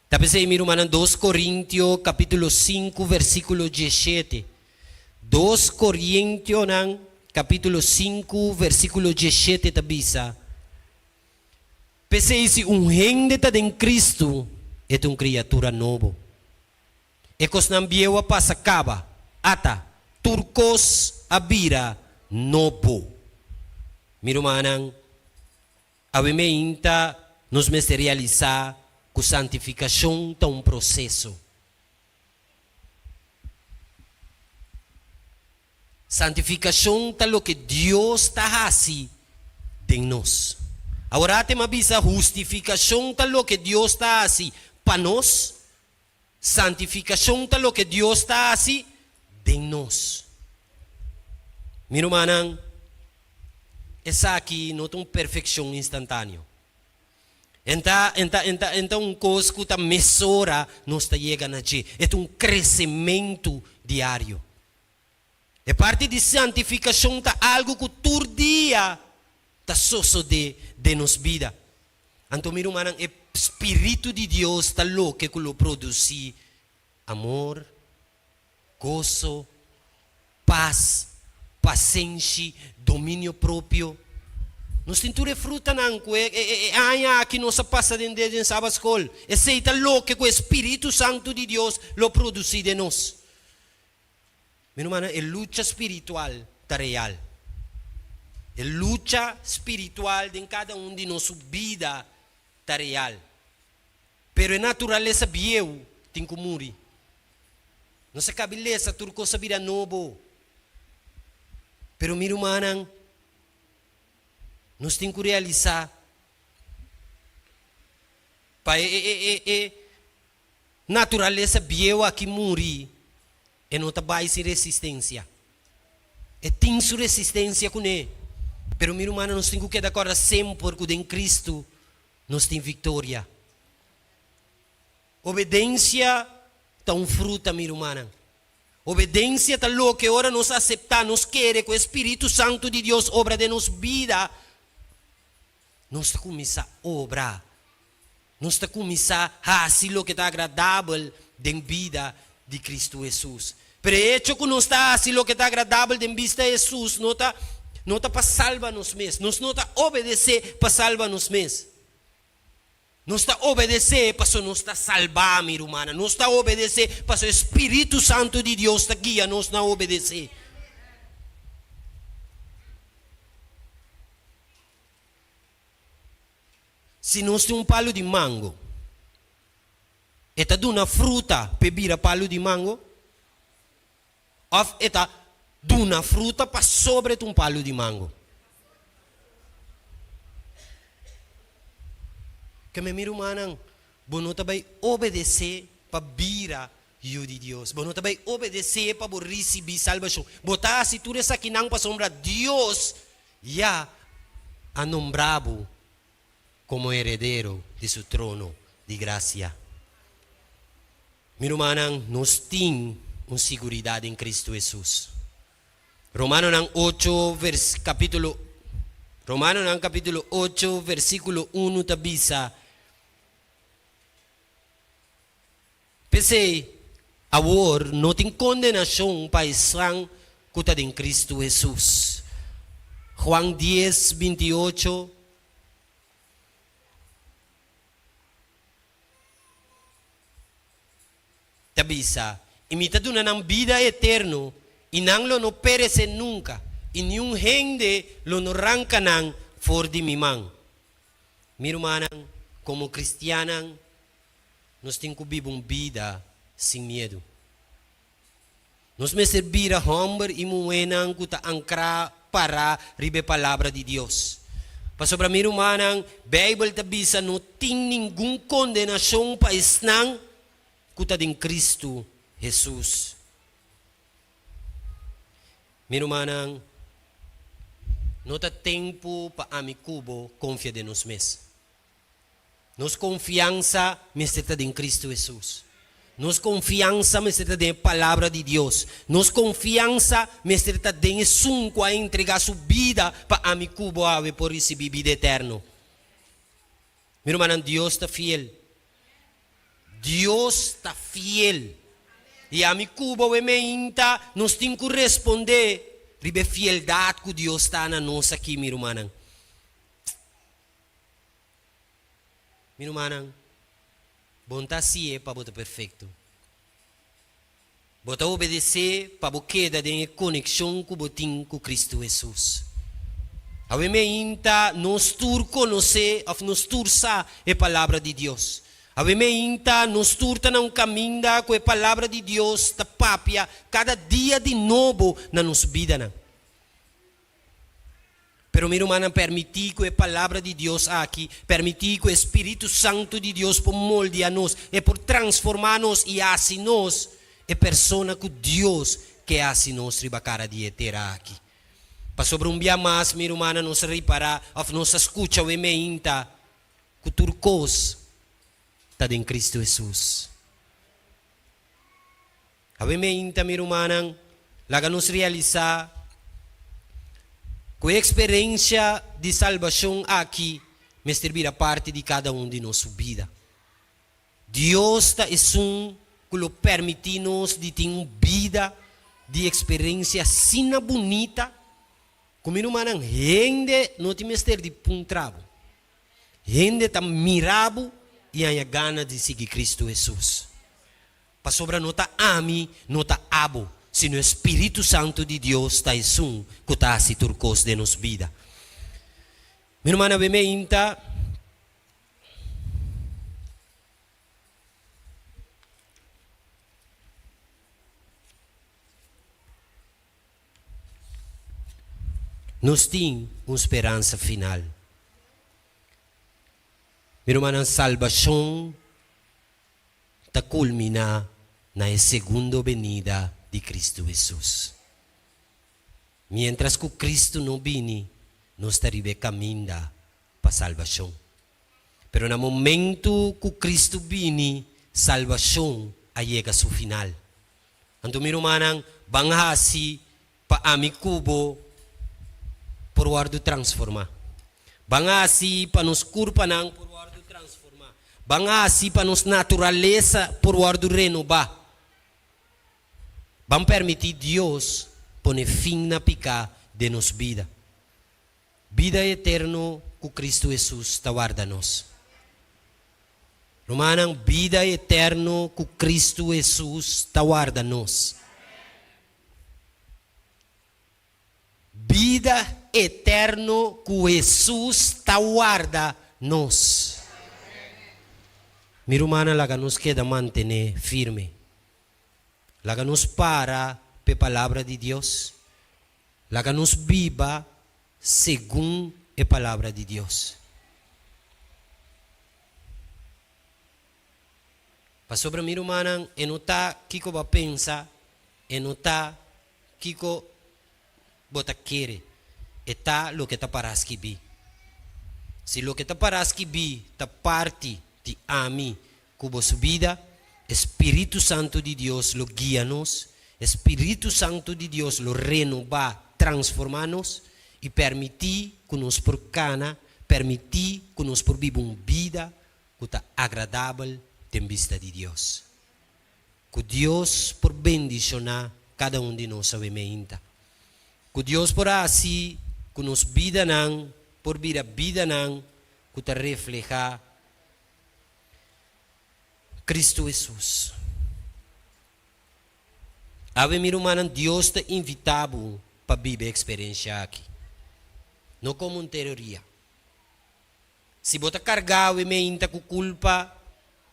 S20: Ta p'esei, mi rumannan, dos Korintio kapítulo sinku versíkulo diesshete, dos Korintionan kapítulo sinku versíkulo diesshete ta bisa, P'esei si un hende ta den Kristu, e ta un kriatura nobo. E kosnan bieu a pasa kaba, ata, tur kos a bira nobo. Mi rumannan, awe meinta nos mester realisá ku santifikashon ta un proseso. Santifikashon ta loke Dios ta hasi den nos. Aworate mi a bisa hustifikashon ta loke Dios ta hasi pa nos, santifikashon ta loke Dios ta hasi den nos. Mi rumannan, esaki no ta un perfekshon instantáneo. En ta, en ta, en ta, en ta un kos ku ta mesora nos ta yega na dje. E ta un kresementu diario. E parti di santifikashon ta algu ku tur dia ta sosodé den nos bida. Anto mi rumannan, e spiritu di Dios ta loke ku lo produsí amor, goso, pas, pasenshi, dominio propio. Nos tin tur e frutanan ku e e aña aki nos a pasa den den Sabat Skol. Esei ta loke ku e spiritu santu di Dios lo produsí den nos. Mi rumannan, e lucha spiritual ta real. E lucha spiritual den kada un di nos su bida ta real. Pero e naturalesa bieu tin ku muri. Nos a kabi lesa tur kos a bira nobo. Pero mi rumannan, nos tin ku realisá pa e e e e Naturalesa bieu aki muri, e no ta bai sin resistencia. E tin su resistencia cune. Pero mi rumannan nos tin cu keda corda semper cu den Cristo nos tin victoria. Obedencia ta un fruta mi rumannan. Obedencia ta loke ora nos acepta, nos kere cu e Spiritu Santo di Dios obra den nos bida, nos ta cuminsa obra. Nos ta kuminsá hasi loke ta agradabel den bida di Kristu Hesus. Pero e echo ku nos ta hasi loke ta agradabel den bista di Hesus no ta no ta pa salba nos mes. Nos no ta obedesé pa salba nos mes. Nos ta obedesé pasobra nos ta salbá, mi rumannan. Nos ta obedesé pasobra e spiritu santu di Dios ta guia nos na obedesé. Si nos tin un palu di mango, e ta duna fruta p'e bira palu di mango? Òf e ta duna fruta pasobra e ta un palu di mango? Keme mi rumannan, bo no ta bai obedesé pa bira yu di Dios. Bo no ta bai obedesé pa bo risibí salbashon. Bo ta hasi tur esakinan pasobra Dios Ya a nombra bo komo heredero di su trono di grasia. Mi rumannan, nos tin un siguridat den Kristu Hesus. Romanonan ocho vers kapítulo Romanonan kapítulo ocho versíkulo unu ta bisa, P'esei, awor no tin kondenashon pa esnan ku ta den Kristu Hesus. Juan dies, 28. Ta bisa, I mi ta duna nan bida eterno, i nan lo no peresé nunka, i niun hende lo no ranka nan for di mi man. Mi rumannan, komo kristiannan. Nos tin ku biba un bida sin miedu. Nos mester bira hòmber i muhénan ku ta ankrá pará riba e Palabra di Dios. Pasobra mi rumannan, Beibel ta bisa no tin ningun kondenashon pa esnan ku ta den Kristu Hesus. Mi rumannan, no ta tempu pa ami ku bo konfia den nos mes. Nos konfiansa mester ta den Kristu Hesus. Nos konfiansa mester ta den e Palabra di Dios. Nos konfiansa mester ta den Esun ku a entregá Su bida pa ami ku bo awe por risibí bida eterno. Mi rumannan, Dios ta fiel. Dios ta fiel. I ami ku bo awe meinta nos tin ku respondé riba e fieldat ku Dios ta na nos aki, mi rumannan. Mi rumannan, bo no ta hasié pa bo ta perfekto. Bo ta obedesé pa bo keda den e konekshon ku bo tin ku Kristu Hesus. Awe meinta nos tur konosé òf nos tur sa e Palabra di Dios. Awe meinta nos tur ta na un kaminda ku e Palabra di Dios ta papia kada dia di nobo na nos bidanan. Pero mi rumannan, permití ku e Palabra di Dios aki, permití ku e Spiritu Santu di Dios por moldia nos, e por transformá nos i hasi nos e persona ku Dios ke hasi nos riba kara di e tera aki. Pasobra un bia mas, mi rumannan, nos a ripará òf nos a skucha awe meinta ku tur kos ta den Kristu Hesus. Awe meinta, mi rumannan, laga nos realisá ku e eksperensia di salbashon aki mester bira parti di kada un di nos su bida. Dios ta esun ku lo permití nos di tin un bida di eksperensia asina bunita ku, mi rumannan, hende no tin mester di puntra bo. Hende ta mira bo i haña gana di sigui Kristu Hesus. Pasobra no ta ami, no ta abo, sino e Spiritu Santu di Dios ta esun ku ta hasi tur kos den nos bida. Mi rumannan, awe meinta nos tin un speransa final. Mi rumannan, salbashon ta kulminá na e segundo benida di Kristu Hesus. Miéntras ku Kristu no bini, nos ta riba e kaminda pa salbashon. Pero na momentu ku Kristu bini, salbashon a yega su final. Anto mi rumannan, ban hasi pa ami ku bo por wòrdu transformá. Ban hasi pa nos kurpanan por wòrdu transformá. Ban hasi pa nos naturalesa por wòrdu renobá. Ban permití Dios pone fin na piká den nos bida. Bida eterno ku Kristu Hesus ta warda nos. Rumannan, bida eterno ku Kristu Hesus ta warda nos. Bida eterno ku Hesus ta warda nos. Mi rumannan laga nos keda mantené firme. Laga nos para p'e Palabra di Dios. Laga nos biba segun e Palabra di Dios. Pasobra mi rumannan e no ta kiko bo a pensa, e no ta kiko bo ta kere, e ta loke ta pará skibí. Si loke ta pará skibí ta parti di ami ku bo su bida, e Spiritu Santu di Dios lo guia nos, e Spiritu Santu di Dios lo renobá, transformá nos i permití ku nos por kana, permití ku nos por biba un bida ku ta agradabel den bista di Dios. Ku Dios por bendishoná kada un di nos awe meinta. Ku Dios por hasi ku nos bidanan por bira bidanan ku ta reflehá Kristu Hesus. Awe mi rumannan Dios ta invitá bo pa biba e eksperensia aki. No komo un teoria. Si bo ta kargá awe meinta ku kulpa,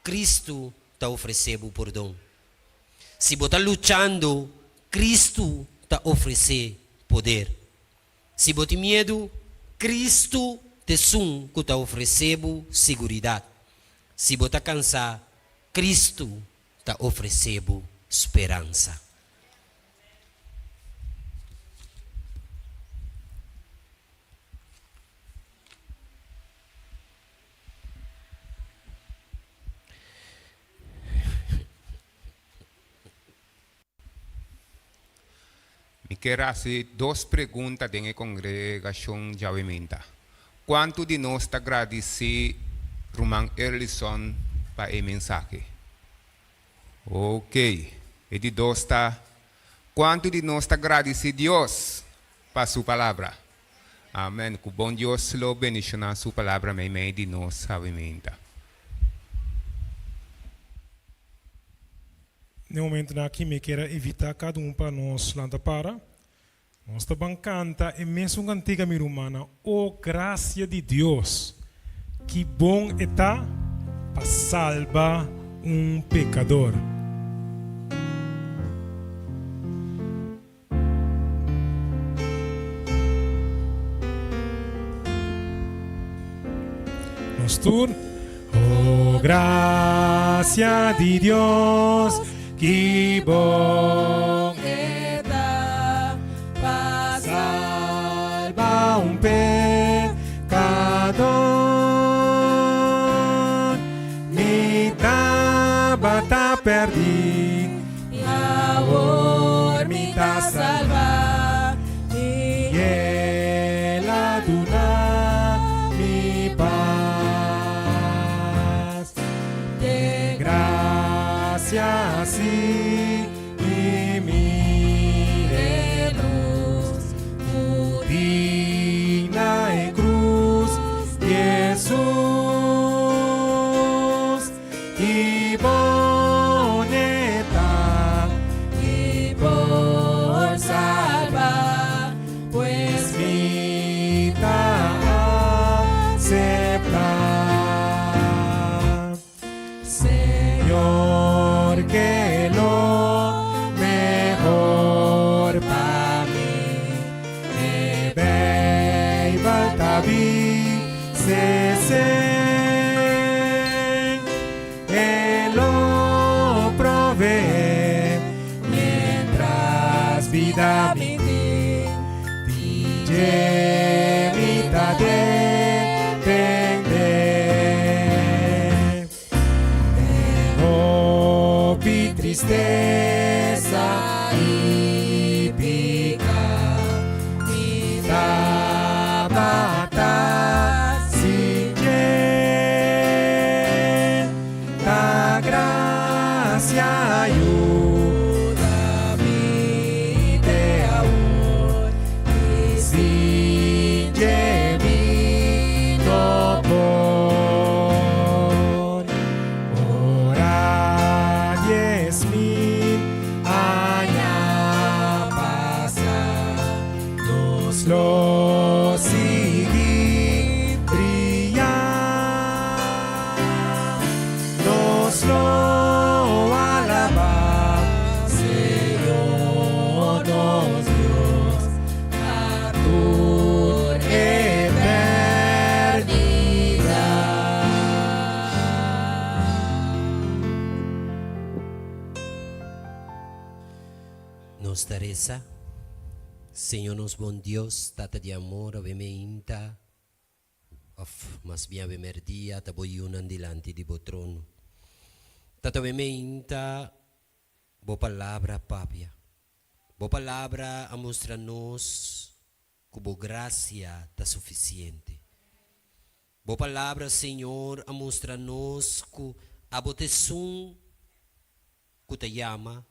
S20: Kristu. ta ofresé bo pordon. Si bo ta luchando, Kristu ta ofresé poder. Si bo tin miedu, Kristu t'esun ku ta ofresé bo siguridat. Si bo ta kansá, Kristu ta ofresé bo speransa.
S19: Mi kier hasi dos pregunta den e kongregashon djaweminta. Kuantu di nos ta gradisí Ruman Erlison pa e mensahe? Oke. E di dos ta, Kuantu di nos ta gradisí Dios pa Su Palabra? Amen. Ku bon Dios lo bendishoná Su Palabra meimei di nos djaweminta.
S15: N'e momentonan aki mi kier a invitá kada un pa nos lanta para. Nos ta ban kanta e mesun kantika mi rumannan, O grasia di Dios, ki bon e ta pa salba un pekador. Nos tur. Oh gracia di Dios, ki bon e ta pa salba un pecador. Mi tabata perdi. I awor mi ta salbá, i El a duna mi pas. Den grasia si mi mira e lus ku tin na e krus di Hesus. Ki bon e ta, ki por salba, pues mi ta acepta. Señor, ke lo mehor pa mi, e Bijbel ta bisa. E lo proveé mientras bida mi tin, di dje mi ta dependé. Den hopi tristesa i piká mi tabata sin dje. Ta grasia yuda mi te awor i sin dje mi no por. Ora 10,000 aña pasa, nos lo sigui bria. Nos lo alabá Señor nos Dios pa tur eternidad.
S20: Nos ta resa, Señor nos bon Dios, Tata di amor, awe meinta, Of mas bien awe merdia ta bo yunan dilanti di bo trono. Tata awe meinta bo palabra a papia. Bo palabra a mustra nos ku bo grasia ta sufisiente. Bo palabra, Señor, a mustra nos ku abo ta esun ku ta yama,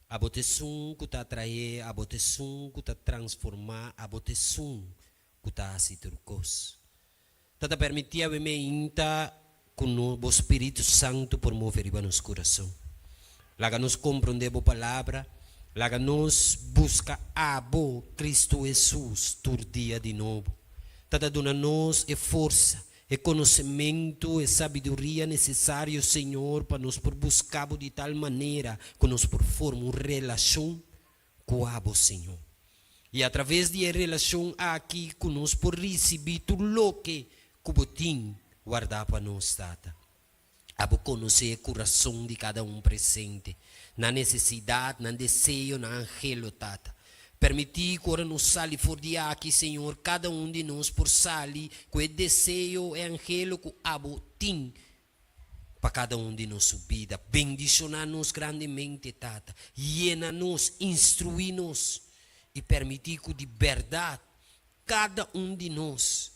S20: abo ta esun ku ta atraé, abo ta esun ku ta transformá, abo ta esun ku ta hasi tur kos. Ta ta permití awe meinta ku no bo Spiritu Santu por move riba nos kurason. Laga nos komprondé bo Palabra, laga nos buska abo, Kristu Hesus, tur dia di nobo. Ta ta duna nos e forsa. E konosementu, e sabiduria nesesario, Señor, pa nos por buska Bo di tal manera ku nos por forma un relashon ku Abo, Señor. I atraves di e relashon aki ku nos por risibí tur loke ku Bo tin wardá pa nos, Tata. Abo konosé e kurason di kada un presente, nan nesesidat, nan deseo, nan anhelo, Tata. Permití ku ora nos sali for di aki, Señor, kada un di nos por sali ku e deseo, e anhelo ku Abo tin pa kada un di nos su bida. Bendishoná nos grandemente, Tata. Yena nos, instruí nos, i permití ku di bèrdat kada un di nos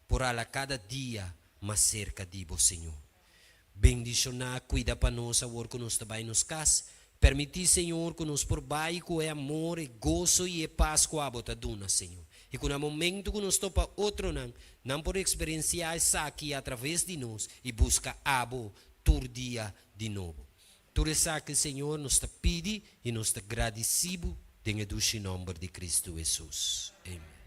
S20: por hala kada dia mas serka di Bo, Señor. Bendishoná, kuida pa nos awor ku nos ta bai nos kas. Permití, Señor, ku nos por bai ku e amor, e goso i e pas ku Abo ta duna, Señor. I ku na momentu ku nos topa otronan, nan por eksperensiá esaki atraves di nos i buska Abo tur dia di nobo. Tur esaki, Señor, nos ta pidi i nos ta gradisí Bo den e dushi nòmber di Kristu Hesus. Amen.